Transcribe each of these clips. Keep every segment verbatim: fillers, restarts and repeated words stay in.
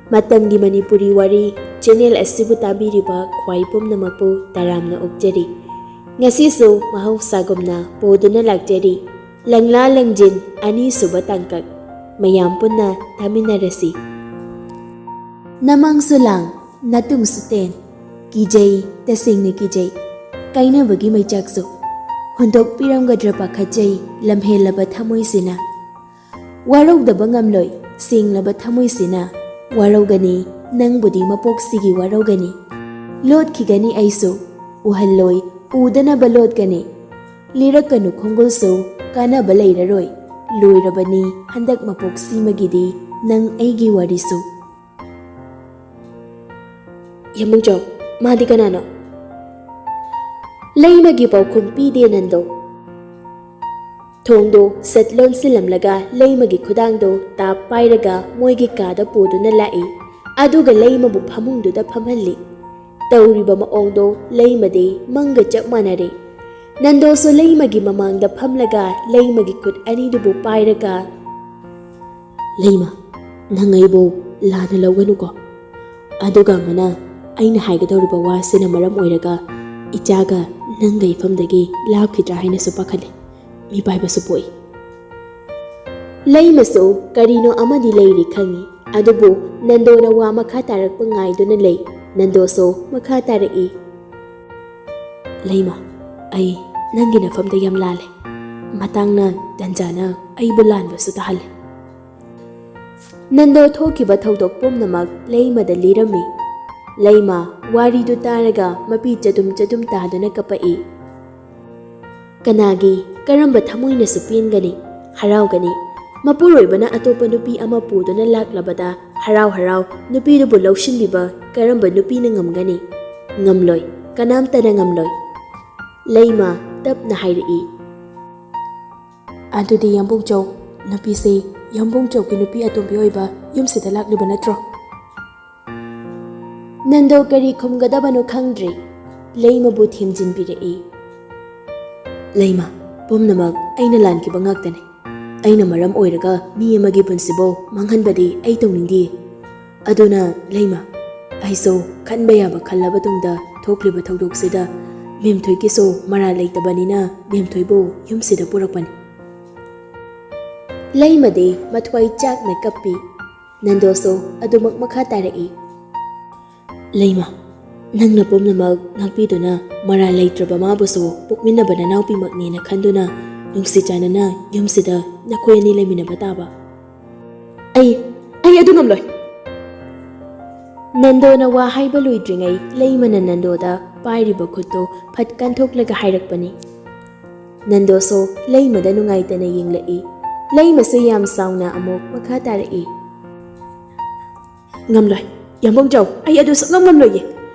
ꯃꯇꯝꯒꯤ ꯃꯅꯤꯄꯨꯔꯤ ꯋꯥꯔꯤ ꯆꯦꯅꯦꯜ ꯑꯁꯤꯕꯨ ꯇꯥꯕꯤꯔꯤꯕ ꯈ꯭ꯋꯥꯏ ꯄꯨꯝꯅꯃꯛꯄꯨ ꯇꯔꯥꯝꯅ ꯑꯣꯛꯆꯔꯤ꯫ ꯉꯁꯤꯁꯨ ꯃꯍꯧꯁꯥꯒꯨꯝꯅ ꯄꯨꯗꯨꯅ ꯂꯥꯛꯆꯔꯤ, ꯂꯪꯂꯥ ꯂꯪꯖꯤꯟ ꯑꯅꯤꯁꯨꯕ ꯇꯥꯡꯀꯛ꯫ ꯃꯌꯥꯝ ꯄꯨꯟꯅ ꯇꯥꯃꯤꯟꯅꯔꯁꯤ꯫ ꯅꯃꯥꯡꯁꯨ ꯂꯥꯡ, ꯅꯇꯨꯡꯁꯨ ꯇꯦꯟ꯫ ꯀꯤꯖꯩ, ꯇꯁꯦꯡꯅ ꯀꯤꯖꯩ꯫ ꯀꯥꯏꯅꯕꯒꯤ ꯃꯩꯆꯥꯛꯁꯨ ꯍꯨꯟꯗꯣꯛꯄꯤꯔꯝꯒꯗ꯭ꯔꯥ ꯄꯥꯈꯠꯆꯩ, ꯂꯝꯍꯦꯜꯂꯕ ꯊꯃꯣꯏꯁꯤꯅ꯫ ꯋꯥꯔꯧꯗꯕ ꯉꯝꯂꯣꯏ, ꯁꯦꯡꯂꯕ ꯊꯃꯣꯏꯁꯤꯅ꯫ ꯋꯥꯔꯧꯒꯅꯤ, ꯅꯪꯕꯨꯗꯤ ꯃꯄꯣꯛꯁꯤꯒꯤ ꯋꯥꯔꯧꯒꯅꯤ꯫ ꯂꯣꯠꯈꯤꯒꯅꯤ ꯑꯩꯁꯨ, ꯎꯍꯜꯂꯣꯏ, ꯎꯗꯅꯕ ꯂꯣꯠꯀꯅꯤ꯫ ꯂꯤꯔꯛꯀꯅꯨ ꯈꯣꯡꯒꯨꯜꯁꯨ, ꯀꯥꯟꯅꯕ ꯂꯩꯔꯔꯣꯏ꯫ ꯂꯣꯏꯔꯕꯅꯤ ꯍꯟꯗꯛ ꯃꯄꯣꯛꯁꯤꯃꯒꯤꯗꯤ ꯅꯪ ꯑꯩꯒꯤ ꯋꯥꯔꯤꯁꯨ꯫ ꯌꯥꯝꯕꯨꯡꯖꯥꯎ, ꯃꯥꯗꯤ ꯀꯅꯥꯅꯣ? ꯂꯩꯃꯒꯤ ꯄꯥꯎꯈꯨꯝ ꯄꯤꯗꯦ ꯅꯟꯗꯣ꯫ ꯊꯣꯡꯗꯣ ꯁꯠ ꯂꯣꯟꯁꯤꯜꯂꯝꯂꯒ ꯂꯩꯃꯒꯤ ꯈꯨꯗꯥꯡꯗꯣ ꯇꯥꯞ ꯄꯥꯏꯔꯒ ꯃꯣꯏꯒꯤ ꯀꯥꯗ ꯄꯨꯗꯨꯅ ꯂꯥꯛꯏ꯫ ꯑꯗꯨꯒ ꯂꯩꯃꯕꯨ ꯐꯃꯨꯡꯗꯨꯗ ꯐꯝꯍꯜꯂꯤ꯫ ꯇꯧꯔꯤꯕ ꯃꯑꯣꯡꯗꯣ ꯂꯩꯃꯗꯤ ꯃꯪꯒ ꯆꯞ ꯃꯥꯟꯅꯔꯦ꯫ ꯅꯟꯗꯣꯁꯨ ꯂꯩꯃꯒꯤ ꯃꯃꯥꯡꯗ ꯐꯝꯂꯒ ꯂꯩꯃꯒꯤ ꯈꯨꯠ ꯑꯅꯤꯗꯨꯕꯨ ꯄꯥꯏꯔꯒ, "ꯂꯩꯃ, ꯅꯪ ꯑꯩꯕꯨ ꯂꯥꯟꯅ ꯂꯧꯒꯅꯨꯀꯣ꯫ ꯑꯗꯨꯒ ꯑꯃꯅ, ꯑꯩꯅ ꯍꯥꯏꯒꯗꯧꯔꯤꯕ ꯋꯥꯁꯤꯅ ꯃꯔꯝ ꯑꯣꯏꯔꯒ ꯏꯆꯥꯒ ꯅꯪꯒ ꯏꯐꯝꯗꯒꯤ ꯂꯥꯞꯈꯤꯗ꯭ꯔꯥ ꯍꯥꯏꯅꯁꯨ ꯄꯥꯈꯠꯂꯤ꯫ ꯃꯤꯄꯥꯏꯕꯁꯨ ꯄꯣꯛꯏ꯫" ꯂꯩꯃꯁꯨ ꯀꯔꯤꯅꯣ ꯑꯃꯗꯤ ꯂꯩꯔꯤ ꯈꯪꯏ, ꯑꯗꯨꯕꯨ ꯅꯟꯗꯣꯅ ꯋꯥ ꯃꯈꯥ ꯇꯥꯔꯛꯄ ꯉꯥꯏꯗꯨꯅ ꯂꯩ꯫ ꯅꯟꯗꯣꯁꯨ ꯃꯈꯥ ꯇꯥꯔꯛꯏ꯫ "ꯂꯩꯃ, ꯑꯩ ꯅꯪꯒꯤ ꯅꯐꯝꯗ ꯌꯥꯝ ꯂꯥꯜꯂꯦ꯫ ꯃꯇꯥꯡꯅ ꯇꯟꯖꯥꯅ ꯑꯩꯕꯨ ꯂꯥꯟꯕꯁꯨ ꯇꯥꯍꯜꯂꯦ꯫" ꯅꯟꯗꯣ ꯊꯣꯛꯈꯤꯕ ꯊꯧꯗꯣꯛ ꯄꯨꯝꯅꯃꯛ ꯂꯩꯃꯗ ꯂꯤꯔꯝꯃꯤ꯫ ꯂꯩꯃ ꯋꯥꯔꯤꯗꯨ ꯇꯥꯔꯒ ꯃꯄꯤ ꯆꯗꯨꯝ ꯆꯗꯨꯝ ꯇꯥꯗꯨꯅ ꯀꯞꯄꯛꯏ꯫ ꯀꯅꯥꯒꯤ, ꯀꯔꯝꯕ ꯊꯃꯣꯏꯅꯁꯨ ꯄꯦꯟꯒꯅꯤ, ꯍꯔꯥꯎꯒꯅꯤ? ꯃꯄꯨꯔꯣꯏꯕꯅ ꯑꯇꯣꯞꯄ ꯅꯨꯄꯤ ꯑꯃ ꯄꯨꯗꯨꯅ ꯂꯥꯛꯂꯕꯗ ꯍꯔꯥꯎ ꯍꯔꯥꯎ ꯅꯨꯄꯤꯗꯨꯕꯨ ꯂꯧꯁꯤꯟꯕꯤꯕ ꯀꯔꯝꯕ ꯅꯨꯄꯤꯅ ꯉꯝꯒꯅꯤ? ꯉꯝꯂꯣꯏ, ꯀꯅꯥꯝꯇꯅ ꯉꯝꯂꯣꯏ꯫ ꯂꯩꯃ ꯇꯞꯅ ꯍꯥꯏꯔꯛꯏ꯫ "ꯑꯗꯨꯗꯤ ꯌꯥꯝꯕꯨꯡꯆꯧ, ꯅꯨꯄꯤꯁꯤ ꯌꯥꯝꯕꯨꯡꯆꯧꯒꯤ ꯅꯨꯄꯤ ꯑꯇꯣꯝꯕꯤ ꯑꯣꯏꯕ ꯌꯨꯝꯁꯤꯗ ꯂꯥꯛꯂꯤꯕ ꯅꯠꯇ꯭ꯔꯣ?" ꯅꯟꯗꯣ ꯀꯔꯤ ꯈꯨꯝꯒꯗꯕꯅꯣ ꯈꯪꯗ꯭ꯔꯦ꯫ ꯂꯩꯃꯕꯨ ꯊꯦꯝꯖꯤꯟꯕꯤꯔꯛꯏ꯫ "ꯂꯩꯃ, ꯄꯨꯝꯅꯃꯛ ꯑꯩꯅ ꯂꯥꯟꯈꯤꯕ ꯉꯥꯛꯇꯅꯤ꯫ ꯑꯩꯅ ꯃꯔꯝ ꯑꯣꯏꯔꯒ ꯃꯤ ꯑꯃꯒꯤ ꯄꯨꯟꯁꯤꯕꯨ ꯃꯥꯡꯍꯟꯕꯗꯤ ꯑꯩ ꯇꯧꯅꯤꯡꯗꯦ꯫" ꯑꯗꯨꯅ ꯂꯩꯃ, ꯑꯩꯁꯨ ꯈꯟꯕ ꯌꯥꯕ ꯈꯜꯂꯕ ꯇꯨꯡꯗ ꯊꯣꯛꯂꯤꯕ ꯊꯧꯗꯣꯛꯁꯤꯗ ꯃꯦꯝꯊꯣꯏꯒꯤꯁꯨ ꯃꯔꯥꯜ ꯂꯩꯇꯕꯅꯤꯅ ꯃꯦꯝꯊꯣꯏꯕꯨ ꯌꯨꯝꯁꯤꯗ ꯄꯨꯔꯛꯄꯅꯤ꯫ ꯂꯩꯃꯗꯤ ꯃꯊ꯭ꯋꯥꯏ ꯆꯥꯛꯅ ꯀꯞꯄꯤ꯫ ꯅꯟꯗꯣꯁꯨ ꯑꯗꯨꯃꯛ ꯃꯈꯥ ꯇꯥꯔꯛꯏ꯫ ꯂꯩꯃ, ꯅꯪꯅ ꯄꯨꯝꯅꯃꯛ ꯉꯥꯛꯄꯤꯗꯨꯅ ꯃꯔꯥꯜ ꯂꯩꯇ꯭ꯔꯕ ꯃꯥꯕꯨꯁꯨ ꯄꯣꯛꯃꯤꯟꯅꯕ ꯅꯅꯥꯎꯄꯤꯃꯛꯅꯦꯅ ꯈꯟꯗꯨꯅ ꯅꯨꯡꯁꯤ ꯆꯥꯟꯅꯅ ꯌꯨꯝꯁꯤꯗ ꯅꯈꯣꯏ ꯑꯅꯤ ꯂꯩꯃꯤꯟꯅꯕ ꯇꯥꯕ꯫ ꯑꯩ, ꯑꯩ ꯑꯗꯨ ꯉꯝꯂꯣꯏ꯫ ꯅꯟꯗꯣꯅ ꯋꯥ ꯍꯥꯏꯕ ꯂꯣꯏꯗ꯭ꯔꯤꯉꯩ ꯂꯩꯃꯅ ꯅꯟꯗꯣꯗ ꯄꯥꯏꯔꯤꯕ ꯈꯨꯠꯇꯨ ꯐꯠ ꯀꯟꯊꯣꯛꯂꯒ ꯍꯥꯏꯔꯛꯄꯅꯤ꯫ ꯅꯟꯗꯣꯁꯨ ꯂꯩꯃꯗ ꯅꯨꯡꯉꯥꯏꯇꯅ ꯌꯦꯡꯂꯛꯏ꯫ ꯂꯩꯃꯁꯨ ꯌꯥꯝ ꯆꯥꯎꯅ ꯑꯃꯨꯛ ꯃꯈꯥ ꯇꯥꯔꯛꯏ꯫ ꯉꯝꯂꯣꯏ꯫ ꯌꯥꯝꯕꯨꯡꯖꯧ, ꯑꯩ ꯑꯗꯨ ꯁꯨꯛꯉꯝ ꯉꯝꯂꯣꯏꯌꯦ꯫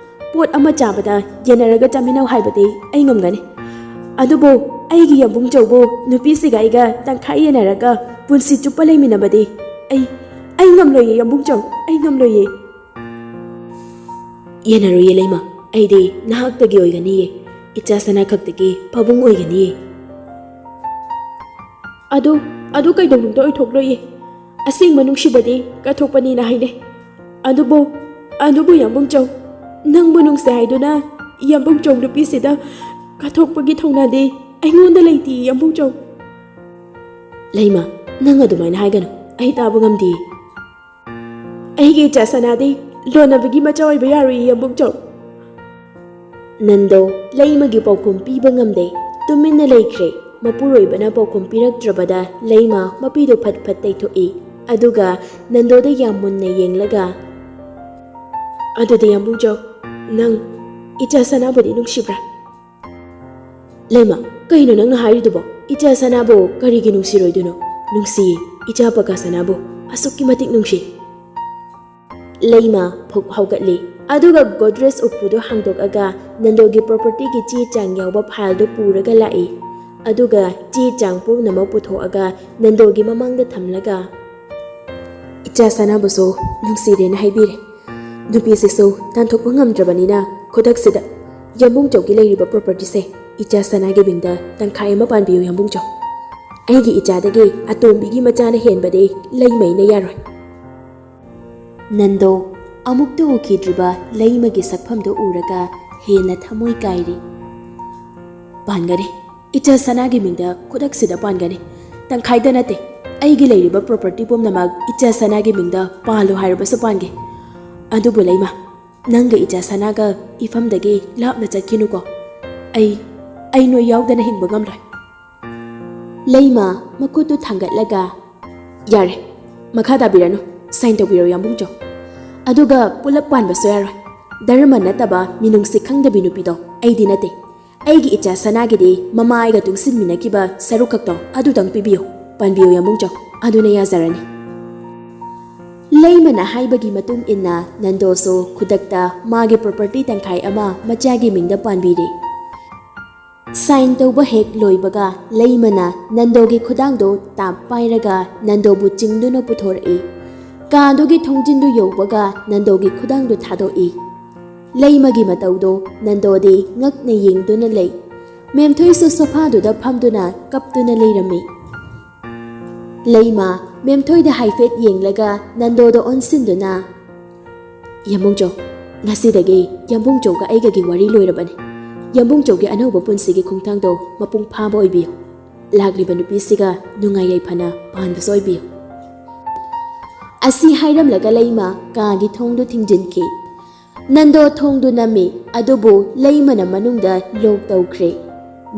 ꯄꯣꯠ ꯑꯃ ꯆꯥꯕꯗ ꯌꯦꯟꯅꯔꯒ ꯆꯥꯃꯤꯟꯅꯧ ꯍꯥꯏꯕꯗꯤ ꯑꯩ ꯉꯝꯒꯅꯤ꯫ ꯑꯗꯨꯕꯨ ꯑꯩꯒꯤ ꯌꯥꯝꯕꯨꯡꯖꯧꯕꯨ ꯅꯨꯄꯤꯁꯤꯒ ꯑꯩꯒ ꯇꯪꯈꯥꯏ ꯌꯦꯟꯅꯔꯒ ꯄꯨꯟꯁꯤ ꯆꯨꯞꯄ ꯂꯩꯃꯤꯟꯅꯕꯗꯤ ꯑꯩ, ꯑꯩ ꯉꯝꯂꯣꯏꯌꯦ ꯌꯥꯝꯕꯨꯡꯖꯧ, ꯑꯩ ꯉꯝꯂꯣꯏꯌꯦ꯫ ꯌꯦꯟꯅꯔꯣꯏꯌꯦ ꯂꯩꯃ, ꯑꯩꯗꯤ ꯅꯍꯥꯛꯇꯒꯤ ꯑꯣꯏꯒꯅꯤꯌꯦ, ꯏꯆꯥ ꯁꯅꯥ ꯈꯛꯇꯒꯤ ꯄꯥꯕꯨꯡ ꯑꯣꯏꯒꯅꯤꯌꯦ꯫ ꯑꯗꯨ, ꯑꯗꯨ ꯀꯩꯗꯧꯅꯨꯡꯗ ꯑꯣꯏꯊꯣꯛꯂꯣꯏꯌꯦ꯫ ꯑꯁꯦꯡꯕ ꯅꯨꯡꯁꯤꯕꯗꯤ ꯀꯠꯊꯣꯛꯄꯅꯤꯅ ꯍꯥꯏꯅꯩ꯫ ꯑꯗꯨꯕꯨ, ꯑꯗꯨꯕꯨ ꯌꯥꯝꯕꯨꯡꯆꯧ, ꯅꯪꯕꯨ ꯅꯨꯡꯁꯤ ꯍꯥꯏꯗꯨꯅ ꯌꯥꯝꯕꯨꯡꯆꯧ ꯅꯨꯄꯤꯁꯤꯗ ꯀꯠꯊꯣꯛꯄꯒꯤ ꯊꯧꯅꯥꯗꯤ ꯑꯩꯉꯣꯟꯗ ꯂꯩꯇꯦ ꯌꯥꯝꯕꯨꯡꯆꯧ꯫ ꯂꯩꯃ, ꯅꯪ ꯑꯗꯨꯃꯥꯏꯅ ꯍꯥꯏꯒꯅꯨ, ꯑꯩ ꯇꯥꯕ ꯉꯝꯗꯦ꯫ ꯑꯩꯒꯤ ꯏꯆꯥ ꯁꯅꯥꯗꯤ ꯂꯣꯟꯅꯕꯒꯤ ꯃꯆꯥ ꯑꯣꯏꯕ ꯌꯥꯔꯣꯏꯌꯦ ꯌꯥꯝꯕꯨꯡꯆꯧ꯫ ꯅꯟꯗꯣ ꯂꯩꯃꯒꯤ ꯄꯥꯎꯈꯨꯝ ꯄꯤꯕ ꯉꯝꯗꯦ, ꯇꯨꯃꯤꯟꯅ ꯂꯩꯈ꯭ꯔꯦ꯫ ꯃꯄꯨꯔꯣꯏꯕꯅ ꯄꯥꯎꯈꯨꯝ ꯄꯤꯔꯛꯇ꯭ꯔꯕꯗ ꯂꯩꯃ ꯃꯄꯤꯗꯨ ꯐꯠ ꯐꯠ ꯇꯩꯊꯣꯛꯏ꯫ ꯑꯗꯨꯒ ꯅꯟꯗꯣꯗ ꯌꯥꯝ ꯃꯨꯟꯅ ꯌꯦꯡꯂꯒ, "ꯑꯗꯨꯗꯤ ꯌꯥꯝꯕꯨꯡꯆꯧ, ꯅꯪ ꯏꯆꯥ ꯁꯅꯥꯕꯨꯗꯤ ꯅꯨꯡꯁꯤꯕ꯭ꯔꯥ?" "ꯂꯩꯃ, ꯀꯩꯅꯣ ꯅꯪꯅ ꯍꯥꯏꯔꯤꯗꯨꯕꯣ? ꯏꯆꯥ ꯁꯅꯥꯕꯨ ꯀꯔꯤꯒꯤ ꯅꯨꯡꯁꯤꯔꯣꯏꯗꯣꯏꯅꯣ? ꯅꯨꯡꯁꯤꯌꯦ, ꯏꯆꯥ ꯄꯀꯥ ꯁꯅꯥꯕꯨ ꯑꯁꯨꯛꯀꯤ ꯃꯇꯤꯛ ꯅꯨꯡꯁꯤ꯫" ꯂꯩꯃ ꯐꯨꯛ ꯍꯧꯒꯠꯂꯤ꯫ ꯑꯗꯨꯒ ꯒꯣꯗ꯭ꯔꯦꯖ ꯎꯄꯨꯗꯨ ꯍꯥꯡꯗꯣꯛꯑꯒ ꯅꯟꯗꯣꯒꯤ ꯄ꯭ꯔꯣꯄꯔꯇꯤꯒꯤ ꯆꯦ ꯆꯥꯡ ꯌꯥꯎꯕ ꯐꯥꯏꯜꯗꯨ ꯄꯨꯔꯒ ꯂꯥꯛꯏ꯫ ꯑꯗꯨꯒ ꯆꯦ ꯆꯥꯡ ꯄꯨꯝꯅꯃꯛ ꯄꯨꯊꯣꯛꯑꯒ ꯅꯟꯗꯣꯒꯤ ꯃꯃꯥꯡꯗ ꯊꯝꯂꯒ, "ꯏꯆꯥ ꯁꯅꯥꯕꯨꯁꯨ ꯅꯨꯡꯁꯤꯔꯦꯅ ꯍꯥꯏꯕꯤꯔꯦ꯫ ꯅꯨꯄꯤꯁꯤꯁꯨ ꯇꯥꯟꯊꯣꯛꯄ ꯉꯝꯗ꯭ꯔꯕꯅꯤꯅ ꯈꯨꯗꯛꯁꯤꯗ ꯌꯥꯝꯕꯨꯡꯆꯧꯒꯤ ꯂꯩꯔꯤꯕ ꯄ꯭ꯔꯣꯄꯔꯇꯤꯁꯦ ꯏꯆꯥ ꯁꯅꯥꯒꯤ ꯃꯤꯡꯗ ꯇꯪꯈꯥꯏ ꯑꯃ ꯄꯥꯟꯕꯤꯌꯨ ꯌꯥꯝꯕꯨꯡꯆꯧ꯫ ꯑꯩꯒꯤ ꯏꯆꯥꯗꯒꯤ ꯑꯇꯣꯝꯕꯤꯒꯤ ꯃꯆꯥꯅ ꯍꯦꯟꯕꯗꯤ ꯂꯩꯃꯩꯅ ꯌꯥꯔꯣꯏ꯫" ꯅꯟꯗꯣ ꯑꯃꯨꯛꯇ ꯎꯈꯤꯗ꯭ꯔꯤꯕ ꯂꯩꯃꯒꯤ ꯁꯛꯐꯝꯗꯨ ꯎꯔꯒ ꯍꯦꯟꯅ ꯊꯃꯣꯏ ꯀꯥꯏꯔꯤ꯫ "ꯄꯥꯟꯒꯅꯤ, ꯏꯆꯥ ꯁꯅꯥꯒꯤ ꯃꯤꯡꯗ ꯈꯨꯗꯛꯁꯤꯗ ꯄꯥꯟꯒꯅꯤ꯫ ꯇꯪꯈꯥꯏꯗ ꯅꯠꯇꯦ, ꯑꯩꯒꯤ ꯂꯩꯔꯤꯕ property ꯄꯨꯝꯅꯃꯛ ꯏꯆꯥ ꯁꯅꯥꯒꯤ ꯃꯤꯡꯗ ꯄꯥꯜꯂꯨ ꯍꯥꯏꯔꯕꯁꯨ ꯄꯥꯟꯒꯦ꯫ ꯑꯗꯨꯕꯨ ꯂꯩꯃ, ꯅꯪꯒ ꯏꯆꯥ ꯁꯅꯥꯒ ꯏꯐꯝꯗꯒꯤ ꯂꯥꯞꯅ ꯆꯠꯈꯤꯅꯨꯀꯣ꯫ ꯑꯩ, ꯑꯩ ꯅꯣꯏ ꯌꯥꯎꯗꯅ ꯍꯤꯡꯕ ꯉꯝꯂꯣꯏ꯫" ꯂꯩꯃ ꯃꯈꯨꯠꯇꯨ ꯊꯥꯡꯒꯠꯂꯒ, "ꯌꯥꯔꯦ, ꯃꯈꯥ ꯇꯥꯕꯤꯔꯅꯨ, sign ꯇꯧꯕꯤꯔꯣ ꯌꯥꯝꯕꯨꯡꯆꯧ꯫ ꯑꯗꯨꯒ ꯄꯨꯂꯞ ꯄꯥꯟꯕꯁꯨ ꯌꯥꯔꯣꯏ꯫ ꯙꯔꯃ ꯅꯠꯇꯕ ꯃꯤꯅꯨꯡꯁꯤ ꯈꯪꯗꯕꯤ ꯅꯨꯄꯤꯗꯣ ꯑꯩꯗꯤ ꯅꯠꯇꯦ꯫ ꯑꯩꯒꯤ ꯏꯆꯥ ꯁꯅꯥꯒꯤꯗꯤ ꯃꯃꯥ ꯑꯩꯒ ꯇꯨꯡꯁꯤꯟꯃꯤꯟꯅꯈꯤꯕ ꯁꯔꯨꯛ ꯈꯛꯇꯣ ꯑꯗꯨꯇꯪ ꯄꯤꯕꯤꯌꯨ, ꯄꯥꯟꯕꯤꯌꯨ ꯌꯥꯝꯕꯨꯡꯆꯧ, ꯑꯗꯨꯅ ꯌꯥꯖꯔꯅꯤ꯫" ꯂꯩꯃꯅ ꯍꯥꯏꯕꯒꯤ ꯃꯇꯨꯡ ꯏꯟꯅ ꯅꯟꯗꯣꯁꯨ ꯈꯨꯗꯛꯇ ꯃꯥꯒꯤ property ꯇꯪꯈꯥꯏ ꯑꯃ ꯃꯆꯥꯒꯤ ꯃꯤꯡꯗ ꯄꯥꯟꯕꯤꯔꯦ꯫ Sign ꯇꯧꯕ ꯍꯦꯛ ꯂꯣꯏꯕꯒ ꯂꯩꯃꯅ ꯅꯟꯗꯣꯒꯤ ꯈꯨꯗꯥꯡꯗꯣ ꯇꯥꯞ ꯄꯥꯏꯔꯒ ꯅꯟꯗꯣꯕꯨ ꯆꯤꯡꯗꯨꯅ ꯄꯨꯊꯣꯔꯛꯏ꯫ ꯀꯥꯗꯨꯒꯤ ꯊꯣꯡꯖꯤꯟꯗꯨ ꯌꯧꯕꯒ ꯅꯟꯗꯣꯒꯤ ꯈꯨꯗꯥꯡꯗꯨ ꯊꯥꯗꯣꯛꯏ꯫ ꯂꯩꯃꯒꯤ ꯃꯇꯧꯗꯣ ꯅꯟꯗꯣꯗꯤ ꯉꯛꯅ ꯌꯦꯡꯗꯨꯅ ꯂꯩ꯫ ꯃꯦꯝꯊꯣꯏꯁꯨ ꯁꯣꯐꯥꯗꯨꯗ ꯐꯝꯗꯨꯅ ꯀꯞꯇꯨꯅ ꯂꯩꯔꯝꯃꯤ꯫ ꯂꯩꯃ ꯃꯦꯝꯊꯣꯏꯗ ꯍꯥꯏꯐꯦꯠ ꯌꯦꯡꯂꯒ ꯅꯟꯗꯣꯗ ꯑꯣꯟꯁꯤꯟꯗꯨꯅ, "ꯌꯥꯝꯕꯨꯡꯆꯧ, ꯉꯁꯤꯗꯒꯤ ꯌꯥꯝꯕꯨꯡꯆꯧꯒ ꯑꯩꯒꯒꯤ ꯋꯥꯔꯤ ꯂꯣꯏꯔꯕꯅꯤ꯫ ꯌꯥꯝꯕꯨꯡꯆꯧꯒꯤ ꯑꯅꯧꯕ ꯄꯨꯟꯁꯤꯒꯤ ꯈꯣꯡꯊꯥꯡꯗꯣ ꯃꯄꯨꯡ ꯐꯥꯕ ꯑꯣꯏꯕꯤꯌꯨ꯫ ꯂꯥꯛꯂꯤꯕ ꯅꯨꯄꯤꯁꯤꯒ ꯅꯨꯡꯉꯥꯏ ꯌꯥꯏꯐꯅ ꯄꯥꯟꯕꯁꯨ ꯑꯣꯏꯕꯤꯌꯨ꯫" ꯑꯁꯤ ꯍꯥꯏꯔꯝꯂꯒ ꯂꯩꯃ ꯀꯥꯒꯤ ꯊꯣꯡꯗꯨ ꯊꯤꯡꯖꯤꯟꯈꯤ꯫ ꯅꯟꯗꯣ ꯊꯣꯡꯗꯨ ꯅꯝꯃꯤ, ꯑꯗꯨꯕꯨ ꯂꯩꯃꯅ ꯃꯅꯨꯡꯗ lock ꯇꯧꯈ꯭ꯔꯦ꯫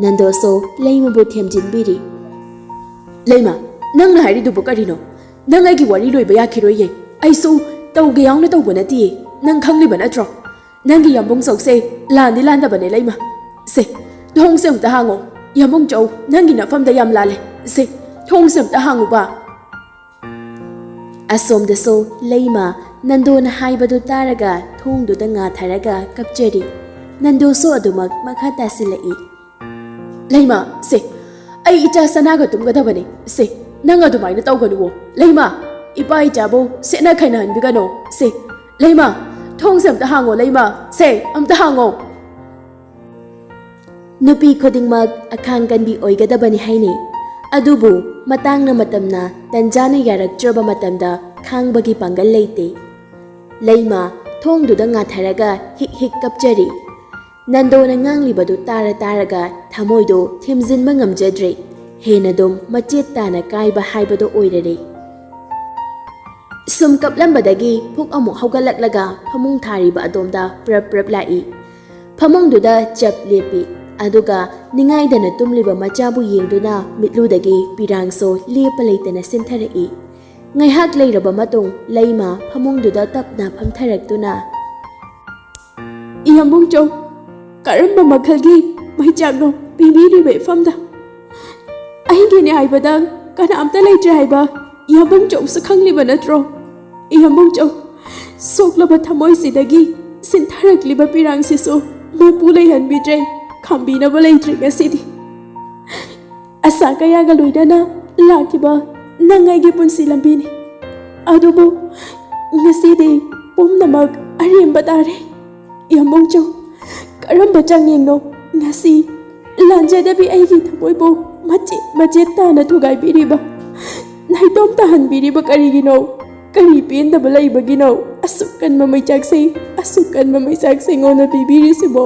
ꯅꯟꯗꯣꯁꯨ ꯂꯩꯃꯕꯨ ꯊꯦꯝꯖꯤꯟꯕꯤꯔꯤ꯫ "ꯂꯩꯃ, ꯅꯪꯅ ꯍꯥꯏꯔꯤꯗꯨꯕꯨ ꯀꯔꯤꯅꯣ? ꯅꯪ ꯑꯩꯒꯤ ꯋꯥꯔꯤ ꯂꯣꯏꯕ ꯌꯥꯈꯤꯔꯣꯏꯌꯦ꯫ ꯑꯩꯁꯨ ꯇꯧꯒꯦ ꯌꯥꯎꯅ ꯇꯧꯕ ꯅꯠꯇꯤꯌꯦ꯫ ꯅꯪ ꯈꯪꯂꯤꯕ ꯅꯠꯇ꯭ꯔꯣ? ꯅꯪꯒꯤ ꯌꯥꯝꯕꯨꯡ ꯆꯧꯁꯦ ꯂꯥꯟꯗꯤ ꯂꯥꯟꯗꯕꯅꯦ ꯂꯩꯃ꯫ ꯁꯦ, ꯊꯣꯡꯁꯦ ꯑꯝꯇ ꯍꯥꯡꯉꯣ꯫ ꯌꯥꯝꯕꯨꯡ ꯆꯧ, ꯅꯪꯒꯤ ꯅꯐꯝꯗ ꯌꯥꯝ ꯂꯥꯜꯂꯦ꯫ ꯁꯦ, ꯊꯣꯡꯁꯦ ꯑꯝꯇ ꯍꯥꯡꯉꯨꯕ꯫" ꯑꯁꯣꯝꯗꯁꯨ ꯂꯩꯃ ꯅꯟꯗꯣꯅ ꯍꯥꯏꯕꯗꯨ ꯇꯥꯔꯒ ꯊꯣꯡꯗꯨꯗ ꯉꯥꯊꯔꯒ ꯀꯞꯆꯔꯤ꯫ ꯅꯟꯗꯣꯁꯨ ꯑꯗꯨꯃꯛ ꯃꯈꯥ ꯇꯥꯁꯤꯜꯂꯛꯏ꯫ "ꯂꯩꯃ, ꯁꯦ, ꯑꯩ ꯏꯆꯥ ꯁꯅꯥꯒ ꯇꯨꯝꯒꯗꯕꯅꯦ꯫ ꯁꯦ, ꯅꯪ ꯑꯗꯨꯃꯥꯏꯅ ꯇꯧꯒꯅꯨꯋꯣ꯫ ꯂꯩꯃ, ꯏꯄꯥ ꯏꯆꯥꯕꯨ ꯁꯦꯠꯅ ꯈꯥꯏꯅꯍꯟꯕꯤꯒꯅꯣ꯫ ꯁꯦ, ꯂꯩꯃ, ꯊꯣꯡꯁꯦ ꯑꯝꯇ ꯍꯥꯡꯉꯣ, ꯂꯩꯃ꯫ ꯁꯦ, ꯑꯝꯇ ꯍꯥꯡꯉꯣ꯫" ꯅꯨꯄꯤ ꯈꯨꯗꯤꯡꯃꯛ ꯑꯈꯥꯡ ꯀꯟꯕꯤ ꯑꯣꯏꯒꯗꯕꯅꯤ ꯍꯥꯏꯅꯩ꯫ ꯑꯗꯨꯕꯨ ꯃꯇꯥꯡꯅ ꯃꯇꯝꯅ ꯇꯟꯖꯥꯅ ꯌꯥꯔꯛꯇ꯭ꯔꯕ ꯃꯇꯝꯗ ꯈꯥꯡꯕꯒꯤ ꯄꯥꯡꯒꯜ ꯂꯩꯇꯦ꯫ ꯂꯩꯃ ꯊꯣꯡꯗꯨꯗ ꯉꯥꯊꯔꯒ ꯍꯤꯛ ꯍꯤꯛ ꯀꯞꯆꯔꯤ꯫ ꯅꯟꯗꯣꯅ ꯉꯥꯡꯂꯤꯕꯗꯨ ꯇꯥꯔ ꯇꯥꯔꯒ ꯊꯃꯣꯏꯗꯣ ꯊꯦꯝꯖꯤꯟꯕ ꯉꯝꯖꯗ꯭ꯔꯦ꯫ ꯍꯦꯟꯅꯗꯨꯝ ꯃꯆꯦꯠ ꯇꯥꯅ ꯀꯥꯏꯕ ꯍꯥꯏꯕꯗꯣ ꯑꯣꯏꯔꯔꯦ꯫ ꯁꯨꯝ ꯀꯞꯂꯝꯕꯗꯒꯤ ꯐꯨꯛ ꯑꯃꯨꯛ ꯍꯧꯒꯠꯂꯛꯂꯒ ꯐꯃꯨꯡ ꯊꯥꯔꯤꯕ ꯑꯗꯣꯝꯗ ꯄ꯭ꯔꯞ ꯄ꯭ꯔꯞ ꯂꯥꯛꯏ꯫ ꯐꯃꯨꯡꯗꯨꯗ ꯆꯞ ꯂꯦꯞꯄꯤ꯫ ꯑꯗꯨꯒ ꯅꯤꯡꯉꯥꯏꯗꯅ ꯇꯨꯝꯂꯤꯕ ꯃꯆꯥꯕꯨ ꯌꯦꯡꯗꯨꯅ ꯃꯤꯠꯂꯨꯗꯒꯤ ꯄꯤꯔꯥꯡꯁꯨ ꯂꯦꯞꯄ ꯂꯩꯇꯅ ꯆꯦꯟꯊꯔꯛꯏ꯫ ꯉꯥꯏꯍꯥꯛ ꯂꯩꯔꯕ ꯃꯇꯨꯡ ꯂꯩꯃ ꯐꯃꯨꯡꯗꯨꯗ ꯇꯞꯅ ꯐꯝꯊꯔꯛꯇꯨꯅ, "ꯏꯌꯥꯝꯕꯨꯡꯆꯧ, ꯀꯔꯝꯕ ꯃꯈꯜꯒꯤ ꯃꯩꯆꯥꯛꯅꯣ ꯄꯤꯕꯤꯔꯤꯕ ꯏꯐꯝꯗ? ꯑꯩꯒꯤꯅꯦ ꯍꯥꯏꯕꯗ ꯀꯅꯥꯝꯇ ꯂꯩꯇ꯭ꯔꯦ ꯍꯥꯏꯕ ꯏꯌꯥꯝꯕꯨꯡꯆꯧꯁꯨ ꯈꯪꯂꯤꯕ ꯅꯠꯇ꯭ꯔꯣ? ꯏꯌꯥꯝꯕꯨꯡꯆꯧ, ꯁꯣꯛꯂꯕ ꯊꯃꯣꯏꯁꯤꯗꯒꯤ ꯁꯤꯟꯊꯔꯛꯂꯤꯕ ꯄꯤꯔꯥꯡꯁꯤꯁꯨ ꯃꯄꯨ ꯂꯩꯍꯟꯕꯤꯗ꯭ꯔꯦ, ꯈꯥꯝꯕꯤꯅꯕ ꯂꯩꯇ꯭ꯔꯦ ꯉꯁꯤꯗꯤ꯫ ꯑꯁꯥ ꯀꯌꯥꯒ ꯂꯣꯏꯅꯅ ꯂꯥꯛꯈꯤꯕ ꯅꯪ ꯑꯩꯒꯤ ꯄꯨꯟꯁꯤ ꯂꯝꯕꯤꯅꯤ꯫ ꯑꯗꯨꯕꯨ ꯉꯁꯤꯗꯤ ꯄꯨꯝꯅꯃꯛ ꯑꯔꯦꯝꯕ ꯇꯥꯔꯦ꯫ ꯏꯌꯥꯝꯕꯨꯡꯆꯧ, ꯀꯔꯝꯕ ꯆꯥꯡꯌꯦꯡꯅꯣ ꯉꯁꯤ ꯂꯥꯟꯖꯗꯕꯤ ꯑꯩꯒꯤ ꯊꯃꯣꯏꯕꯨ ꯃꯆꯦꯠ ꯃꯆꯦꯠ ꯇꯥꯅ ꯊꯨꯒꯥꯏꯕꯤꯔꯤꯕ, ꯅꯥꯏꯇꯣꯝ ꯇꯥꯍꯟꯕꯤꯔꯤꯕ ꯀꯔꯤꯒꯤꯅꯣ? ꯀꯔꯤ ꯄꯦꯟꯗꯕ ꯂꯩꯕꯒꯤꯅꯣ ꯑꯁꯨꯛ ꯀꯟꯕ ꯃꯩꯆꯥꯛꯁꯦ, ꯑꯁꯨꯛ ꯀꯟꯕ ꯃꯩꯆꯥꯛꯁꯦ ꯑꯩꯉꯣꯟꯗ ꯄꯤꯕꯤꯔꯤꯁꯤꯕꯣ?